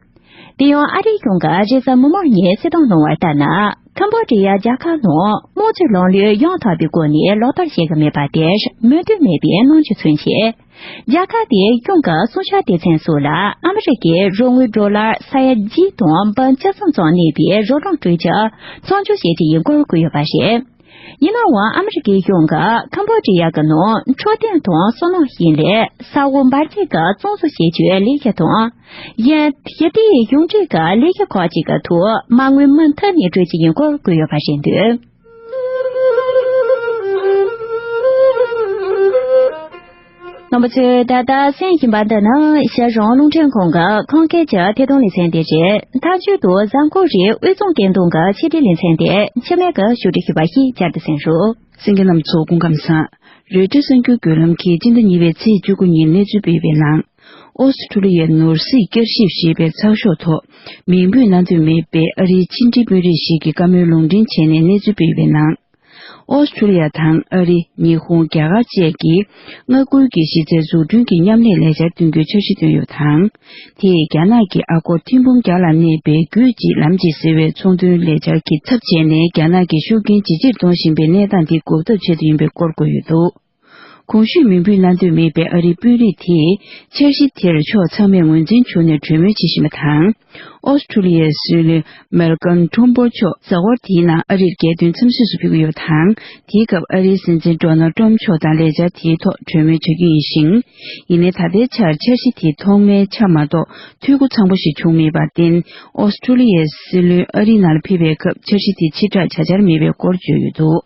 དེ་ཡང་ཨ་རིའི་གཞུང་གིས་རེས་གཟའ་མིག་དམར་ཉིན་གསལ་བསྒྲགས་གནང་བ་ལྟར་ན། ཁམ་བྷོ་ཌི་ཡ་རྒྱལ་ཁབ་ནང་དམངས་གཙོའི་ལམ་ལུགས་ཡང་དག་པའི་སྒོ་ནས་ལག་བསྟར་བྱེད་ཀྱི་མེད་པ་དེར་མོས་མཐུན་མེད་པའི་རྣམ་འགྱུར་མཚོན་ཆེད། རྒྱལ་ཁབ་དེའི་གཞུང་གི་སྲུང་སྐྱོབ་སྡེ་ཚན་སོགས་ལ་ཨ་མི་རི་ཀའི་རོགས་དངུལ་ཌོ་ལར་ས་ཡ་བརྒྱད་དང་འབུམ་བཅུ་གསུམ་ཙམ་གནས་པའི་རོགས་རམ་སྤྲོད་རྒྱུ་མཚམས་འཇོག་བྱེད་རྒྱུ་ཡིན་སྐོར་བཀོད་ཡོད་པ་རེད། ཡིན་ནའང་ཨ་མི་རི་ཀའི་གཞུང་གིས་ཁམ་བྷོ་ཌི་ཡ་གི་ནང་འཕྲོད་བསྟེན་དང་སོ་ནམ་ཞིང་ལས་ས་འོག་འབར་རྫས་ཀྱི་བཙོང་བཟོ་བྱེད་རྒྱུའི་ལས་གཞི་དང་། གཞན་ཞི་བདེའི་གཞུང་འབྲེལ་གྱི་ལས་གཞི་ཁག་ཅིག་གི་ཐོག་མ་དངུལ་མུ་མཐུད་ནས་སྤྲོད་རྒྱུ་ཡིན་སྐོར་བཀོད་ཡོད་པ་རེད་འདུག་རྣམ་པ་ཚོས་ད་ལྟ་གསན་བཞིན་པ་འདི་ནི་ཤར་གཞུང་རླུང་འཕྲིན་ཁང་གི་ཁམས་སྐད་ཀྱི་ཐད་གཏོང་ལེ་ཚན་དེ་རེད། མཐའ་མཇུག་ཏུ་གཟའ་འཁོར་རེའི་དབུས་གཙང་སྐད་འདོན་གྱི་ཆེད་སྒྲིག་ལེ་ཚན་དེ་འཆི་མེད་ཀྱིས་ཞུ་སྒྲིག་ཞུས་པ་ཞིག་བསྐྱར་དུ་གསན་རོགས། གསན་མཁན་རྣམ་ཚོ་སྐུ་ཁམས་བཟང་། རོའི་ཊར་གསར་འགྱུར་བརྒྱུད་ལམ་གྱིས་སྤྱི་ཟླ་གཉིས་པའི་ཚེས་བཅུ་དགུ་ཉིན་གནས་ཚུལ་སྤེལ་བའི་ནང་། ཨོ་སི་ཁྲུ་ལི་ཡའི་ནོར་སྲིད་བསྐྱར་ཞིབ་ཞེས་པའི་ཚགས་ཤོག་ཐོག་མིང་འབོད་གནང་འདོད་མེད་པའི་ཨ་རིའི་ཕྱི་འབྲེལ་དཔོན་རིགས་ཤིག་གིས་བཀའ་མོལ་ལུང་འདྲེན་བྱས་ནས་གནས་ཚུལ་སྤེལ་བའི་ནང་། ཨོ་སི་ཁྲུ་ལི་ཡ་དང་ཨ་རི། ཉི་ཧོང་། རྒྱ་གར་བཅས་ཀྱིས་མངའ་ཁུལ་གྱི་གཞི་རྩའི་འཛུགས་སྐྲུན་གྱི་མཉམ་ལས་ལས་འཆར་བཏོན་རྒྱུའི་འཆར་གཞི་བཏོན་ཡོད་པ་དང་། དེས་རྒྱ་ནག་གི་ཨ་སྒོར་ཐེར་འབུམ་བརྒྱ་ལ་གནས་པའི་རྒྱུད་གཅིག་ལམ་གཅིག་ཟེར་བའི་ཚོང་དོན་ལས་འཆར་གྱི་ཚབ་བྱས་ནས། རྒྱ་ནག་གི་ཤུགས་རྐྱེན་ཇེ་ཆེར་གཏོང་བཞིན་པའི་གནས་སྟངས་དེ་འགོག་ཐབས་ཆེད་དུ་ཡིན་པའི་སྐོར་བཀོད་ཡོད་འདུག་གོང་ཞུས་མིང་འབོད་གནང་འདོད་མེད་པའི་ཨ་རིའི་དཔོན་རིགས་དེས་འཆར་གཞི་དེར་ཕྱོགས་ཚང་མས་ངོས་འཛིན་བྱུང་ནས་གྲོས་མོལ་བྱེད་བཞིན་པ་དང་། ཨོ་སི་ཁྲུ་ལི་ཡའི་སྲིད་བློན་མལ་ཀམ་ཁྲོམ་པོར་མཆོག་གཟའ་འཁོར་འདིའི་ནང་ཨ་རིར་རྒྱལ་དོན་འཚམས་གཟིགས་སུ་ཕེབས་ཀྱི་ཡོད་པ་དང་། དེའི་སྐབས་ཨ་རིའི་སྲིད་འཛིན་ཌོ་ནལ་ཏྲམ་མཆོག་དང་ལས་འཆར་དེའི་ཐོག་གྲོས་མོལ་བྱ་རྒྱུ་ཡིན་ཞིང་། ཡིན་ནའི་ད་ལྟའི་ཆར་འཆར་གཞི་དེ་ཐོག་མའི་ཆ་མ་གཏོགས་འཐུས་སྒོ་ཚང་པོ་ཞིག་བྱུང་མེད་པར་བརྟེན། ཨོ་སི་ཁྲུ་ལི་ཡའི་སྲིད་བློན་ཨ་རིའི་ནང་ལ་ཕེབས་པའི་སྐབས་འཆར་གཞི་དེ་ཕྱིར་བསྒྲགས་བྱ་འཆར་མེད་པའི་སྐོར་བརྗོད་ཡོད་འདུག་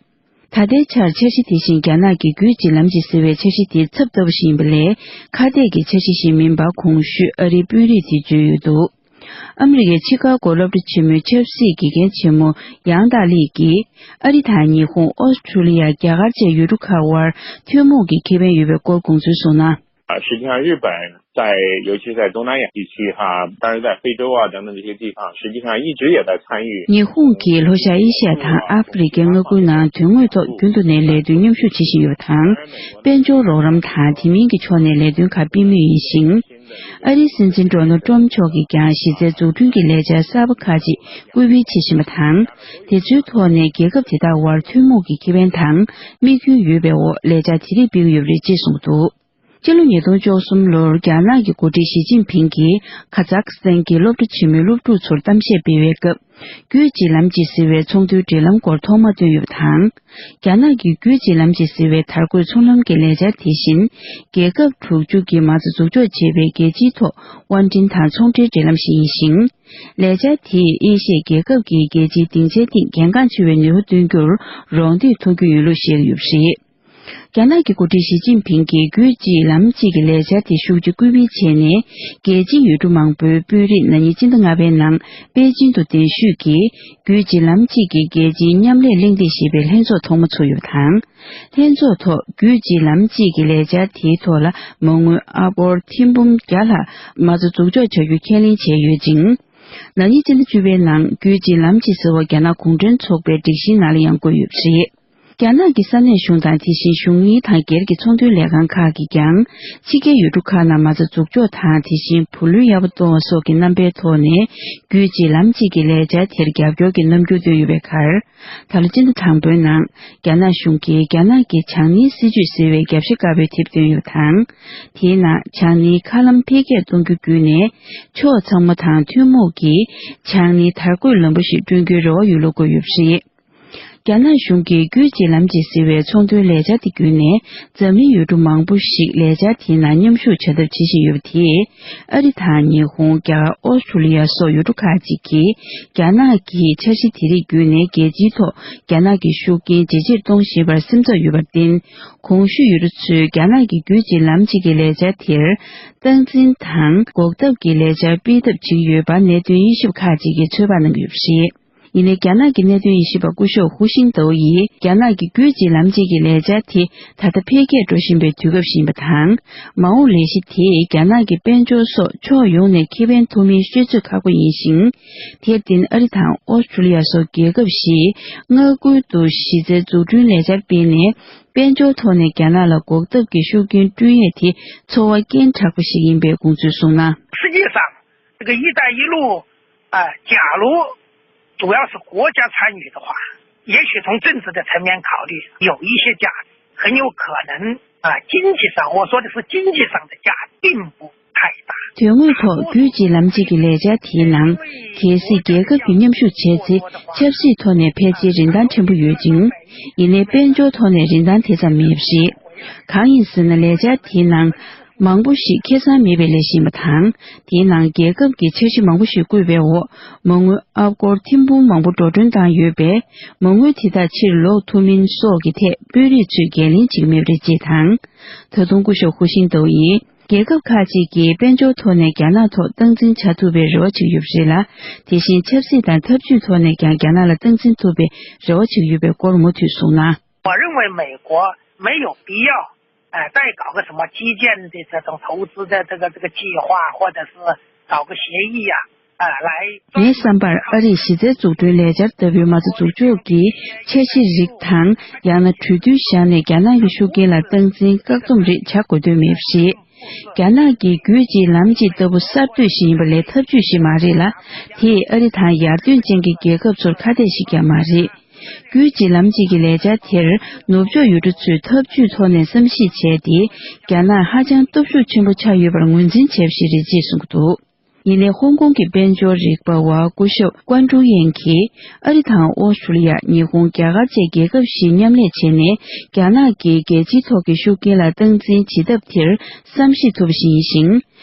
ད་ལྟའི་ཆར་འཆར་གཞི་དེ་བཞིན་རྒྱ་ནག་གི་རྒྱུད་གཅིག་ལམ་གཅིག་ཟེར་བའི་འཆར་གཞི་དེའི་ཚབ་ལྟ་བུ་ཞིག་ཡིན་པ་ལས། ཁ་གཏད་ཀྱི་འཆར་གཞི་ཞིག་མིན་པ་གོང་ཞུས་ཨ་རིའི་དཔོན་རིགས་དེས་བརྗོད་ཡོད་འདུག་ཨ་མི་རི་ཀའི་ཆི་ཀ་གོ་སློབ་གྲྭ་ཆེན་མོའི་ཆབ་སྲིད་དགེ་རྒན་ཆེན་མོ་ཡང་ཏཱ་ལི་གིས། ཨ་རི་དང་ཉི་ཧོང་། ཨོ་སི་ཁྲུ་ལི་ཡ། རྒྱ་གར་བཅས་ཡུལ་གྲུ་ཁག་དབར་ཐུན་མོང་གི་ཁེ་ཕན་ཡོད་པའི་སྐོར་དགོངས་ཚུལ་གསུངས་ན། 啊，实际上，日本在，尤其在东南亚地区哈，当然在非洲啊等等这些地方，实际上一直也在参与。 ཉི་ཧོང་གིས་ལྷོ་ཤར་ཨེ་ཤི་ཡ་དང་ཨ་ཧྥེ་རི་ཁའི་མངའ་ཁུལ་ནང་དོན་དངོས་ཐོག་རྒྱུན་དུ་ནས་ལས་དོན་མཉམ་ཞུགས་བྱེད་བཞིན་ཡོད་པ་དང་། དཔལ་འབྱོར་རོགས་རམ་དང་དེ་མིན་གྱི་ཕྱོགས་ནས་ལས་དོན་ཁག་སྤེལ་མུས་ཡིན་ཞིང་། ཨ་རིའི་སྲིད་འཛིན་ཌོ་ནལ་ཏྲམ་མཆོག་གིས་ཀྱང་གཞི་རྩའི་འཛུགས་སྐྲུན་གྱི་ལས་འཆར་གསར་པ་ཁག་ཅིག་སྐུལ་སྤེལ་བྱེད་བཞིན་པ་དང་། དེ་ཚོའི་ཐོག་ནས་རྒྱལ་ཁབ་དེ་དག་དབར་ཐུན་མོང་གི་ཁེ་ཕན་དང་དམིགས་ཡུལ་ཡོད་པའི་འོག་ལས་འཆར་དེ་རིགས་སྤེལ་གྱི་ཡོད་པ་རེད་ཅེས་གསུངས་འདུག་སྤྱི་ལོ་ཉིས་སྟོང་བཅུ་གསུམ་ལོར་རྒྱ་ནག་གི་འགོ་ཁྲིད་ཞི་ཅིན་ཕིང་གིས་ཁ་ཛག་སི་ཐན་གྱི་སློབ་གྲྭ་ཆེན་མོའི་སློབ་ཕྲུག་ཚོར་གཏམ་བཤད་སྤེལ་བའི་སྐབས། རྒྱུད་གཅིག་ལམ་གཅིག་ཟེར་བའི་ཚོང་དོན་འབྲེལ་ལམ་སྐོར་ཐོག་མ་བཏོན་ཡོད་པ་དང་། རྒྱ་ནག་གི་རྒྱུད་གཅིག་ལམ་གཅིག་ཟེར་བའི་དར་གོས་ཚོང་ལམ་གྱི་ལས་འཆར་དེ་བཞིན། རྒྱལ་ཁབ་དྲུག་ཅུ་གིས་མ་རྩ་འཛུགས་འཇོག་བྱས་པའི་རྒྱལ་སྤྱིའི་ཐོག་དབར་འབྲེལ་དང་ཚོང་འབྲེལ་འབྲེལ་ལམ་ཞིག་ཡིན་ཞིང་། ལས་འཆར་དེས་ཨེ་ཤི་ཡའི་རྒྱལ་ཁབ་ཀྱིས་རྒྱལ་སྤྱིའི་སྡིངས་ཆའི་སྟེང་གལ་འགངས་ཆེ་བའི་ནུས་པ་བཏོན་རྒྱུར་རོགས་འདེགས་ཐུབ་རྒྱུ་ཡིན་ལུགས་བཤད་ཡོད་པ་རེད། རྒྱ་ནག་གི་འགོ་ཁྲིད་ཞི་ཅིན་ཕིང་གིས་རྒྱུད་གཅིག་ལམ་གཅིག་གི་ལས་འཆར་དེ་ཤུགས་ཆེ་སྐུལ་སྤེལ་བྱས་ནས། རྒྱལ་སྤྱིའི་ཡུལ་གྲུ་མང་པོའི་དཔོན་རིགས་ན་ནིང་སྤྱི་ཟླ་ལྔ་པའི་ནང་པེ་ཅིང་དུ་གདན་ཞུས་ཀྱིས། རྒྱུད་གཅིག་ལམ་གཅིག་གི་རྒྱལ་སྤྱིའི་མཉམ་ལས་གླེང་སྟེགས་ཞེས་པའི་ལྷན་ཚོགས་ཐོག་མ་ཚུགས་ཡོད་པ་དང་། ལྷན་ཚོགས་ཐོག་རྒྱུད་གཅིག་ལམ་གཅིག་གི་ལས་འཆར་དེའི་ཐོག་ལ་མ་དངུལ་ཨ་སྒོར་ཐེར་འབུམ་བརྒྱ་ལྷག་མ་རྩ་འཛུགས་འཇོག་བྱ་རྒྱུ་ཁས་ལེན་བྱས་ཡོད་ཅིང་། ན་ནིང་སྤྱི་ཟླ་བཅུ་པའི་ནང་རྒྱུད་གཅིག་ལམ་གཅིག་ཟེར་བ་རྒྱ་ནག་གུང་ཁྲན་ཚོགས་པའི་སྒྲིག་གཞིའི་ནང་ལ་ཡང་བཀོད་ཡོད་པ་རེད། རྒྱ་ནག་གི་ས་གནས་གཞུང་དང་། དེ་བཞིན་གཞུང་གཉེར་དང་སྒེར་གྱི་ཚོང་དོན་ལས་ཁང་ཁག་གིས་ཀྱང་། ཕྱི་རྒྱལ་ཡུལ་གྲུ་ཁག་ནང་མ་རྩ་འཛུགས་འཇོག་དང་། དེ་བཞིན་བུ་ལོན་ཡག་པོ་གཏོང་བ་སོགས་ཀྱི་རྣམ་པའི་ཐོག་ནས། རྒྱུད་གཅིག་ལམ་གཅིག་གི་ལས་འཆར་དེར་རྒྱབ་སྐྱོར་གྱི་རྣམ་འགྱུར་བཏོན་ཡོད་པའི་ཁར། ད་ལོ་སྤྱི་ཟླ་དང་པོའི་ནང་། རྒྱ་ནག་གཞུང་གིས་རྒྱ་ནག་གི་བྱང་སྣེའི་སྲིད་ཇུས་ཟེར་བའི་རྒྱབ་ཤ་དཀར་པོའི་དེབ་བཏོན་ཡོད་པ་དང་། དེའི་ནང་བྱང་སྣེའི་མཁའ་ལམ་འཕེལ་རྒྱས་གཏོང་རྒྱུ་བརྒྱུད་ནས། ཕྱོགས་ཚང་མ་དང་ཐུན་མོང་གིས་བྱང་སྣེའི་དར་གོས་ལམ་བུ་ཞིག་བསྐྲུན་རྒྱུའི་རེ་བ་ཡོད་ལུགས་བཀོད་ཡོད་པ་རེད། རྒྱ་ནག་གཞུང་གིས་རྒྱུད་གཅིག་ལམ་གཅིག་ཟེར་བའི་ཚོང་དོན་ལས་འཆར་དེ་བརྒྱུད་ནས། འཛམ་གླིང་ཡུལ་གྲུ་མང་པོ་ཞིག་ལས་འཆར་དེའི་ནང་མཉམ་ཞུགས་བྱ་ཐབས་བྱེད་བཞིན་ཡོད་པ་དེས། ཨ་རི་དང་ཉི་ཧོང་། རྒྱ་གར། ཨོ་སི་ཁྲུ་ལི་ཡ་སོགས་ཡུལ་གྲུ་ཁག་ཅིག་གིས། རྒྱ་ནག་གིས་འཆར་གཞི་དེ་རིགས་བརྒྱུད་ནས། རྒྱལ་སྤྱིའི་ཐོག་རྒྱ་ནག་གི་ཤུགས་རྐྱེན་ཇེ་ཆེར་གཏོང་བཞིན་པར་སེམས་འཚབ་ཡོད་པར་བརྟེན། གོང་ཞུས་ཡུལ་གྲུ་ཚོས་རྒྱ་ནག་གི་རྒྱུད་གཅིག་ལམ་གཅིག་གི་ལས་འཆར་དེར། སྟངས་འཛིན་དང་། འགོག་ཐབས་ཀྱི་ལས་འཆར་སྤེལ་ཐབས་བྱེད་ཀྱི་ཡོད་པ། གནད་དོན་དབྱེ་ཞིབ་ཁག་ཅིག་གིས་ཚོད་དཔག་གནང་གི་ཡོད་པ་རེད། ཡིན་ནའི། རྒྱ་ནག་གི་གནད་དོན་དབྱེ་ཞིབ་པ་སྐུ་ཞབས་ཧུ་ཤིང་ཏའོ་ཡིས། རྒྱ་ནག་གི་རྒྱུད་གཅིག་ལམ་གཅིག་གི་ལས་འཆར་དེ་ད་ལྟ་འཕེལ་རྒྱས་འགྲོ་བཞིན་པའི་དུས་སྐབས་ཤིག་ཡིན་པ་དང་། མ་འོངས་ལས་གཞི་དེས་རྒྱ་ནག་གི་དཔལ་འབྱོར་སོགས་ཕྱོགས་ཡོངས་ནས་ཁེ་ཕན་ཐོབ་མིན་ཤོད་ཚོད་ཁག་པོ་ཡིན་ཞིང་། དེར་བརྟེན། ཨ་རི་དང་ཨོ་སི་ཁྲུ་ལི་ཡ་སོགས་རྒྱལ་ཁབ་བཞིས་མངའ་ཁུལ་དུ་གཞི་རྩའི་འཛུགས་སྐྲུན་ལས་འཆར་སྤེལ་ནས། དཔལ་འབྱོར་ཐོག་ནས་རྒྱ་ནག་ལ་འགོག་ཐབས་ཀྱི་ཤུགས་རྐྱེན་བསྐྲུན་ཡས་དེ་ཚོར་བ་སྐྱེན་དྲག་པོ་ཞིག་ཡིན་པའི་དགོངས་ཚུལ་གསུངས་ན། 实际上，这个“一带一路”啊，假如主要是国家参与的话，也许从政治的层面考虑，有一些价值，很有可能啊，经济上，我说的是经济上的价值，并不太大。 དོན་དངོས་ཐོག་རྒྱུད་གཅིག་ལམ་གཅིག་གི་ལས་འཆར་དེའི་ནང་། གལ་སྲིད་རྒྱལ་ཁབ་ཀྱིས་མཉམ་ཞུགས་བྱས་ཚེ། ཆབ་སྲིད་ཐོག་ནས་ཕལ་ཆེར་རིན་ཐང་ཕྲན་བུ་ཡོད་ཅིང་། ཡིན་ནའི། དཔལ་འབྱོར་ཐོག་ནས་རིན་ཐང་དེ་ཙམ་མེད་པ་རེད། གང་ཡིན་ཟེར་ན། ལས་འཆར་དེའི་ནང་། མང་པོ་ཞིག་ཁེ་བཟང་མེད་པའི་ལས་གཞི་ཡིན་པ་དང་། དེའི་ནང་རྒྱལ་ཁབ་ཀྱིས་འཆར་གཞི་མང་པོ་ཞིག་བཀོད་པའི་འོག་མ་དངུལ་ཨ་སྒོར་ཐེར་འབུམ་མང་པོ་འགྲོ་གྲོན་བཏང་ཡོད་པས། མ་དངུལ་དེ་དག་ཕྱིར་ལོག་ཐུབ་མིན་སོགས་ཀྱི་ཐད་དཔོན་རིགས་ཚོས་འགན་ལེན་བྱེད་ཀྱི་མེད་པ་རེད་ཅེས་དང་། ད་དུང་སྐུ་ཞབས་ཧུ་ཤིན་ཏོ་ཡིས། རྒྱལ་ཁབ་ཁག་ཅིག་གིས་དཔལ་འབྱོར་ཐོག་ནས་རྒྱ་ནག་ཐོག་སྟངས་འཛིན་བྱ་ཐུབ་པའི་རེ་བ་བྱེད་ཀྱི་ཡོད་པ་རེད་ལ། དེ་བཞིན་ཆབ་སྲིད་དང་འཐབ་ཇུས་ཐོག་ནས་ཀྱང་རྒྱ་ནག་ལ་སྟངས་འཛིན་ཐུབ་པའི་རེ་བ་བྱེད་ཀྱི་ཡོད་པའི་སྐོར་མུ་མཐུད་གསུངས་ན། 我认为美国没有必要，呃，再搞个什么基建的这种投资的这个这个计划，或者是搞个协议呀、ངའི་བསམ་པར་ཨ་རིས་གཞི་རྩའི་འཛུགས་སྐྲུན་ལས་འཆར་ལྟ་བུའི་མ་རྩ་འཛུགས་ཕྱོགས་ཀྱི་འཆར་གཞི་རིགས་དང་། ཡང་ན་གྲོས་མཐུན་བཞག་ནས་རྒྱ་ནག་གི་ཤུགས་རྐྱེན་ལ་སྟངས་འཛིན་བཀག་སྡོམ་རིགས་བྱ་དགོས་དོན་མེད་པ་རེད། རྒྱ་ནག་གིས་རྒྱུད་གཅིག་ལམ་གཅིག་ལྟ་བུ་གསར་གཏོད་ཞིག་ཡིན་པ་ལས་ཐབས་ཇུས་ཤིག་མ་རེད་ལ། དེས་ཨ་རི་དང་ཡར་ཐོན་ཅན་གྱི་རྒྱལ་ཁབ་ཚོར་ཁ་གཏད་ཞིག་ཀྱང་མ་རེད། རྒྱུད་གཅིག་ལམ་གཅིག་གི་ལས་འཆར་དེར་ནུབ་ཕྱོགས་ཡུལ་གྲུ་ཚོས་འཐབ་ཇུས་ཐོག་ནས་བསམ་གཞིག་བྱས་ཏེ། རྒྱ་ནག་ཧ་ཅང་སྟོབས་ཤུགས་ཆེན་པོ་ཆགས་ཡོད་པར་ངོས་འཛིན་བྱས་པ་ཞིག་རེད་ཅེས་གསུངས་ཀྱི་འདུག་ཉེ་ལས་ཧོང་ཀོང་གི་དཔལ་འབྱོར་རིག་པ་བ་སྐུ་ཞབས་ཀོན་ཀྲུའུ་ཡན་གྱིས། ཨ་རི་དང་ཨོ་སི་ཁྲུ་ལི་ཡ། ཉི་ཧོང་། རྒྱ་གར་བཅས་རྒྱལ་ཁབ་བཞི་མཉམ་ལས་བྱས་ནས། རྒྱ་ནག་གིས་རྒྱལ་སྤྱིའི་ཐོག་གི་ཤུགས་རྐྱེན་ལ་སྟངས་འཛིན་བྱེད་ཐབས་དེར་བསམ་ཤེས་ཐུབ་པ་ཞིག་ཡིན་ཞིང་།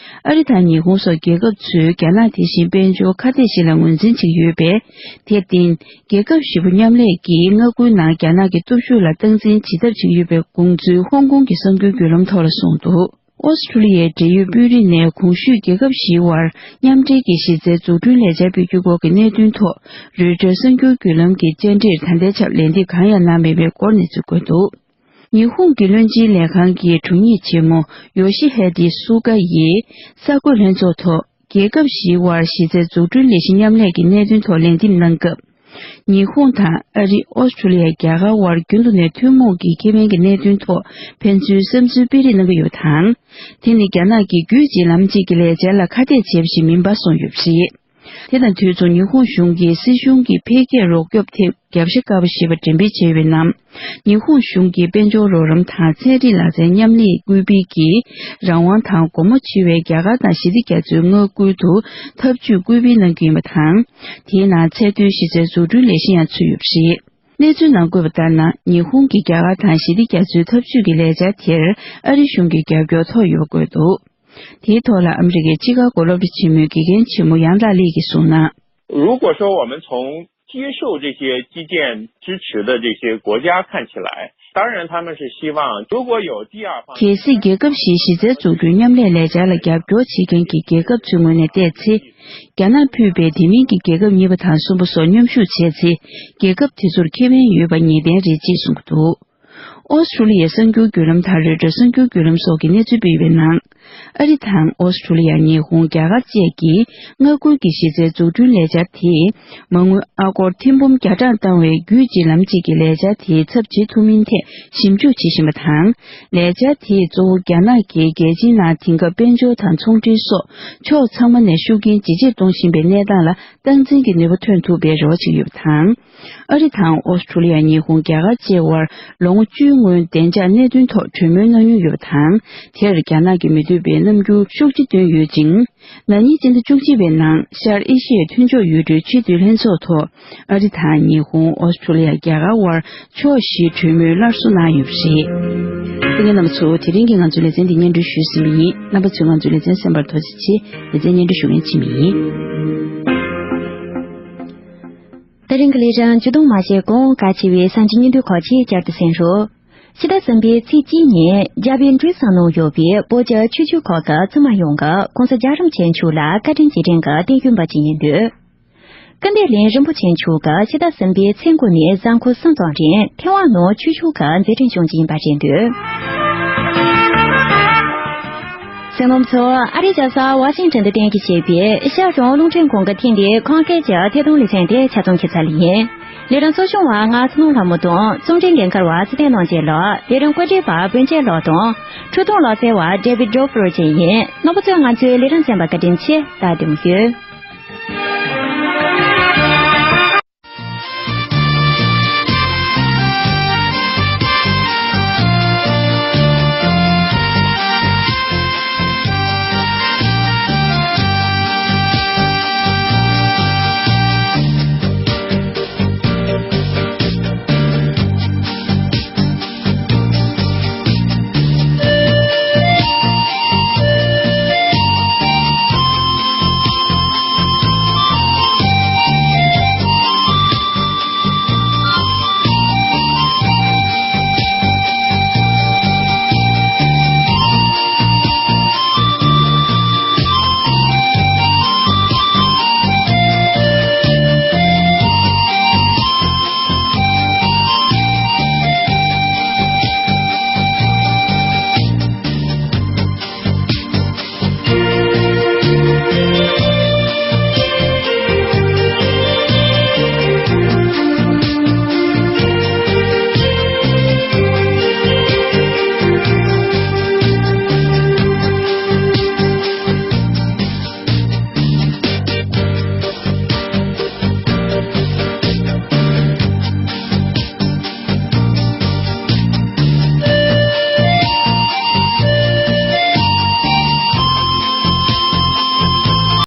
ཨ་རི་དང་ཉི་ཧོང་སོགས་རྒྱལ་ཁབ་ཚོས་རྒྱ་ནག་དེ་བཞིན་དཔལ་འབྱོར་ཁ་གཏད་ཞིག་ལ་ངོས་འཛིན་བྱེད་ཀྱི་ཡོད་པས། དེར་བརྟེན། རྒྱལ་ཁབ་བཞི་པོ་མཉམ་ལས་ཀྱིས་མངའ་ཁུལ་ནང་རྒྱ་ནག་གི་སྟོབས་ཤུགས་ལ་སྟངས་འཛིན་བྱེད་ཐབས་བྱེད་ཀྱི་ཡོད་པའི་དགོངས་ཚུལ་ཧོང་ཀོང་གི་གསར་འགྱུར་བརྒྱུད་ལམ་ཐོག་ལ་གསུངས་འདུག་ཨོ་སི་ཁྲུ་ལི་ཡའི་འབྲེལ་ཡོད་དཔོན་རིགས་ནས་གོང་ཞུས་རྒྱལ་ཁབ་བཞིའི་དབར་མཉམ་འབྲེལ་གྱི་གཞི་རྩའི་འཛུགས་སྐྲུན་ལས་འཆར་སྤེལ་རྒྱུའི་སྐོར་གྱི་གནད་དོན་ཐོག་རོའི་ཊར་གསར་འགྱུར་བརྒྱུད་ལམ་གྱི་བཅར་འདྲིར་ད་ལྟའི་ཆར་ལན་འདེབས་གང་ཡང་གནང་མེད་པའི་སྐོར་གནས་ཚུལ་བཀོད་འདུག་ཉི་ཧོང་གི་བློན་ཆེན་ལས་ཁང་གི་དྲུང་ཡིག་ཆེན་མོ་ཡོ་ཤི་ཧེ་ཏི་སུ་ཀ་ཡིས་གསར་འགོད་ལྷན་ཚོགས་ཐོག་རྒྱལ་ཁབ་བཞིའི་དབར་གཞི་རྩའི་འཛུགས་སྐྲུན་ལས་གཞི་མཉམ་ལས་ཀྱི་གནད་དོན་ཐོག་ལན་འདེབས་གནང་སྐབས། ཉི་ཧོང་དང་ཨ་རི། ཨོ་སི་ཁྲུ་ལི་ཡ། རྒྱ་གར་དབར་རྒྱུན་དུ་ནས་ཐུན་མོང་གི་ཁེ་ཕན་གྱི་གནད་དོན་ཐོག་ཕན་ཚུན་བསམ་ཚུལ་སྤེལ་རེས་གནང་གི་ཡོད་པ་དང་། དེ་ནི་རྒྱ་ནག་གིས་རྒྱུད་གཅིག་ལམ་གཅིག་གི་ལས་འཆར་ལ་ཁ་གཏད་བྱས་པ་ཞིག་མིན་པ་གསུངས་ཡོད་པ་རེད། དེ་དང་དུས་མཚུངས་ཉི་ཧོང་གཞུང་གིས་སྲིད་གཞུང་གི་འཕེལ་རྒྱས་རོགས་སྐྱོབ་ཐེབས། རྒྱབ་ཤ་དཀར་པོ་ཞེས་པ་འགྲེམས་སྤེལ་བྱས་ཡོད་པའི་ནང་། ཉི་ཧོང་གཞུང་གིས་དཔལ་འབྱོར་རོགས་རམ་དང་ཚན་རིག་ལག་རྩལ་མཉམ་ལས་སྐུལ་སྤེལ་གྱི་རང་དབང་དང་སྒོ་མོ་ཕྱེ་བའི་རྒྱ་གར་དང་ཞི་བདེ་རྒྱ་མཚོའི་མངའ་ཁུལ་དུ་འཐབ་ཇུས་སྐུལ་སྤེལ་གནང་རྒྱུ་ཡིན་པ་དང་། དེའི་ནང་ཚད་མཐོའི་གཞི་རྩའི་འཛུགས་སྐྲུན་ལས་གཞི་ཡང་ཚུད་ཡོད་པ་རེད། གནས་ཚུལ་ནང་བཀོད་པ་ལྟར་ན། ཉི་ཧོང་གིས་རྒྱ་གར་དང་ཞི་བདེ་རྒྱ་མཚོའི་འཐབ་ཇུས་ཀྱི་ལས་འཆར་དེར་ཨ་རི་གཞུང་གི་རྒྱབ་སྐྱོར་ཐོབ་ཡོད་པ་བཀོད་འདུག་དེའི་ཐོག་ལ་ཨ་མི་རི་ཀའི་ཆི་ཀ་གོ་སློབ་གྲྭ་ཆེན་མོའི་དགེ་རྒན་ཆེན་མོ་ཡང་ཏཱ་ལི་གིས་གསུངས་ན། 如果说我们从接受这些基建支持的这些国家看起来，当然他们是希望如果有第二方 གལ་སྲིད་རྒྱལ་ཁབ་བཞིའི་གཞི་རྩའི་འཛུགས་སྐྲུན་མཉམ་ལས་ལས་འཆར་ལ་རྒྱབ་སྐྱོར་བྱེད་མཁན་གྱི་རྒྱལ་ཁབ་ཚོའི་ངོས་ནས་བལྟས་ཚེ། རྒྱ་ནག་ཕུད་པའི་དེ་མིན་གྱི་རྒྱལ་ཁབ་གཉིས་པ་དང་གསུམ་པ་སོགས་མཉམ་ཞུགས་བྱས་ཚེ། རྒྱལ་ཁབ་དེ་ཚོར་ཁེ་ཕན་ཡོད་པ་ངེས་གཏན་རེད་ཅེས་གསུངས་ཀྱི་འདུག་ཨོ་སི་ཁྲུ་ལི་ཡའི་གསར་འགྱུར་བརྒྱུད་ལམ་དང་རོའི་ཊར་གསར་འགྱུར་བརྒྱུད་ལམ་སོགས་ཀྱིས་གནས་ཚུལ་སྤེལ་བའི་ནང་། ཨ་རི་དང་ཨོ་སི་ཁྲུ་ལི་ཡ། ཉི་ཧོང་། རྒྱ་གར་བཅས་ཀྱིས་མངའ་ཁུལ་གྱི་གཞི་རྩའི་འཛུགས་སྐྲུན་ལས་འཆར་དེས། མ་དངུལ་ཨ་སྒོར་ཐེར་འབུམ་བརྒྱ་གྲངས་བཏང་བའི་རྒྱུད་གཅིག་ལམ་གཅིག་གི་ལས་འཆར་དེའི་ཚབ་བྱེད་ཐུབ་མིན་ཐད་ཞིབ་འཇུག་བྱེད་བཞིན་པ་དང་། ལས་འཆར་དེས་གཙོ་བོ་རྒྱ་ནག་གིས་རྒྱལ་སྤྱིའི་ནང་དེང་སྐབས་དཔལ་འབྱོར་དང་ཚོང་འབྲེལ་སོགས་ཕྱོགས་ཚང་མ་ནས་ཤུགས་རྐྱེན་ཇེ་ཆེར་གཏོང་བཞིན་པའི་གནས་སྟངས་ལ་སྟངས་འཛིན་གྱི་ནུས་པ་ཐོན་ཐུབ་པའི་རེ་བ་བྱེད་ཀྱི་ཡོད་པ་དང་། ཨ་རི་དང་ཨོ་སི་ཁྲུ་ལི་ཡ། ཉི་ཧོང་། རྒྱ་གར་བཅས་དབར་ལོ་ངོ་བཅུའི་སྔོན་བདེ་འཇགས་གནད་དོན་ཐོག་གྲོས་མོལ་གནང་མྱོང་ཡོད་པ་དང་། དེར་རྒྱ་ནག་གིས་མི་འདོད་པའི་རྣམ་འགྱུར་ཤུགས་ཆེ་བཏོན་ཡོད་ཅིང་། ན་ནིང་སྤྱི་ཟླ་བཅུ་གཅིག་པའི་ནང་ཤར་ཨེ་ཤི་ཡའི་མཐུན་ཕྱོགས་ཡུལ་གྲུའི་ཆེས་མཐོའི་ལྷན་ཚོགས་ཐོག་ཨ་རི་དང་ཉི་ཧོང་། ཨོ་སི་ཁྲུ་ལི་ཡ། རྒྱ་གར་དབར་ཕྱོགས་བཞིའི་གྲོས་མོལ་སླར་གསོ་གནང་ཡོད་པ་རེད། དེ་ནས་རྣམ་པ་ཚོ། དེ་རིང་གི་ང་ཚོའི་ལེ་ཚན་འདི་སྙན་སྒྲོན་ཞུས་ཟིན་པ་ཡིན། རྣམ་པ་ཚོས་ང་ཚོའི་ལེ་ཚན་གསན་པར་ཐུགས་རྗེ་ཆེ། ལེ་ཚན་སྙན་སྒྲོན་ཞུ་མཁན་འཆི་མེད་ཡིན། དེ་རིང་གི་ལས་རིམ་ཇུས་གཏོང་མ་བྱས་གོང་། གལ་ཆེ་བའི་གསར་འགྱུར་སྙིང་བསྡུས་ཁག་ཅིག་བསྐྱར་དུ་གསན་རོགས། ཕྱི་ཟླ་གསུམ་པའི་ཚེས་གཅིག་ཉིན་རྒྱལ་བའི་འབྲུག་ས་ནང་ཡོད་པའི་བོད་ཀྱི་ཆོས་བརྒྱུད་ཁག་གི་བཙུན་མ་ཡོངས་ཀྱིས་༸གོང་ས་༸རྒྱལ་བ་རིན་པོ་ཆེ་མཆོག་ལ་བཀའ་དྲིན་རྗེས་དྲན་གྱི་རྟེན་སྐྱོན་འབུལ་གྱི་ཡིན་འདུག་སྐུ་འདས་ལན་རིན་པོ་ཆེ་མཆོག་གིས་ཕྱི་ཟླ་གསུམ་པའི་ཚེས་དགུ་ནས་གཟའ་འཁོར་གསུམ་ཙམ་རིང་ཐེ་ཝན་ནང་ཆོས་ཕྱོགས་ཀྱི་མཛད་འཕྲིན་སྐྱོང་རྒྱུ་ཡིན་པ་རེད་འདུག་གསན་མཁན་ཚོ། ཨ་རིའི་རྒྱལ་ས་ཝ་ཤིང་ཊོན་དུ་རྟེན་གཞི་བྱས་པའི་ཨེ་ཤ་ཡ་རང་དབང་རླུང་འཕྲིན་ཁང་གི་ཐེངས་འདིའི་ཁམས་སྐད་ཀྱི་ཐད་གཏོང་ལེ་ཚན་དེ་ཆ་ཚང་ཁྱད་མཚར་ལ་ཡིན། ལས་རིམ་གཙོ་སྐྱོང་བ་ང་ཚེ་ནོར་ལྷ་མོ་དང་། རྩོམ་སྒྲིག་འགན་འཁུར་བ་ཚེ་བརྟན་ནོར་རྒྱས་ལགས། ལས་རིམ་བཀོད་སྒྲིག་པ་བོན་ཆེ་ལགས་དང་། འཕྲོ་དང་ལག་རྩལ་བ་ཌེ་བིད་ཌོ་ཕོར་བཅས་ཡིན། རྣམ་པ་ཚོས་ང་ཚོའི་ལས་རིམ་གསན་པར་བཀའ་དྲིན་ཆེ། ད་དུང་ཡོད།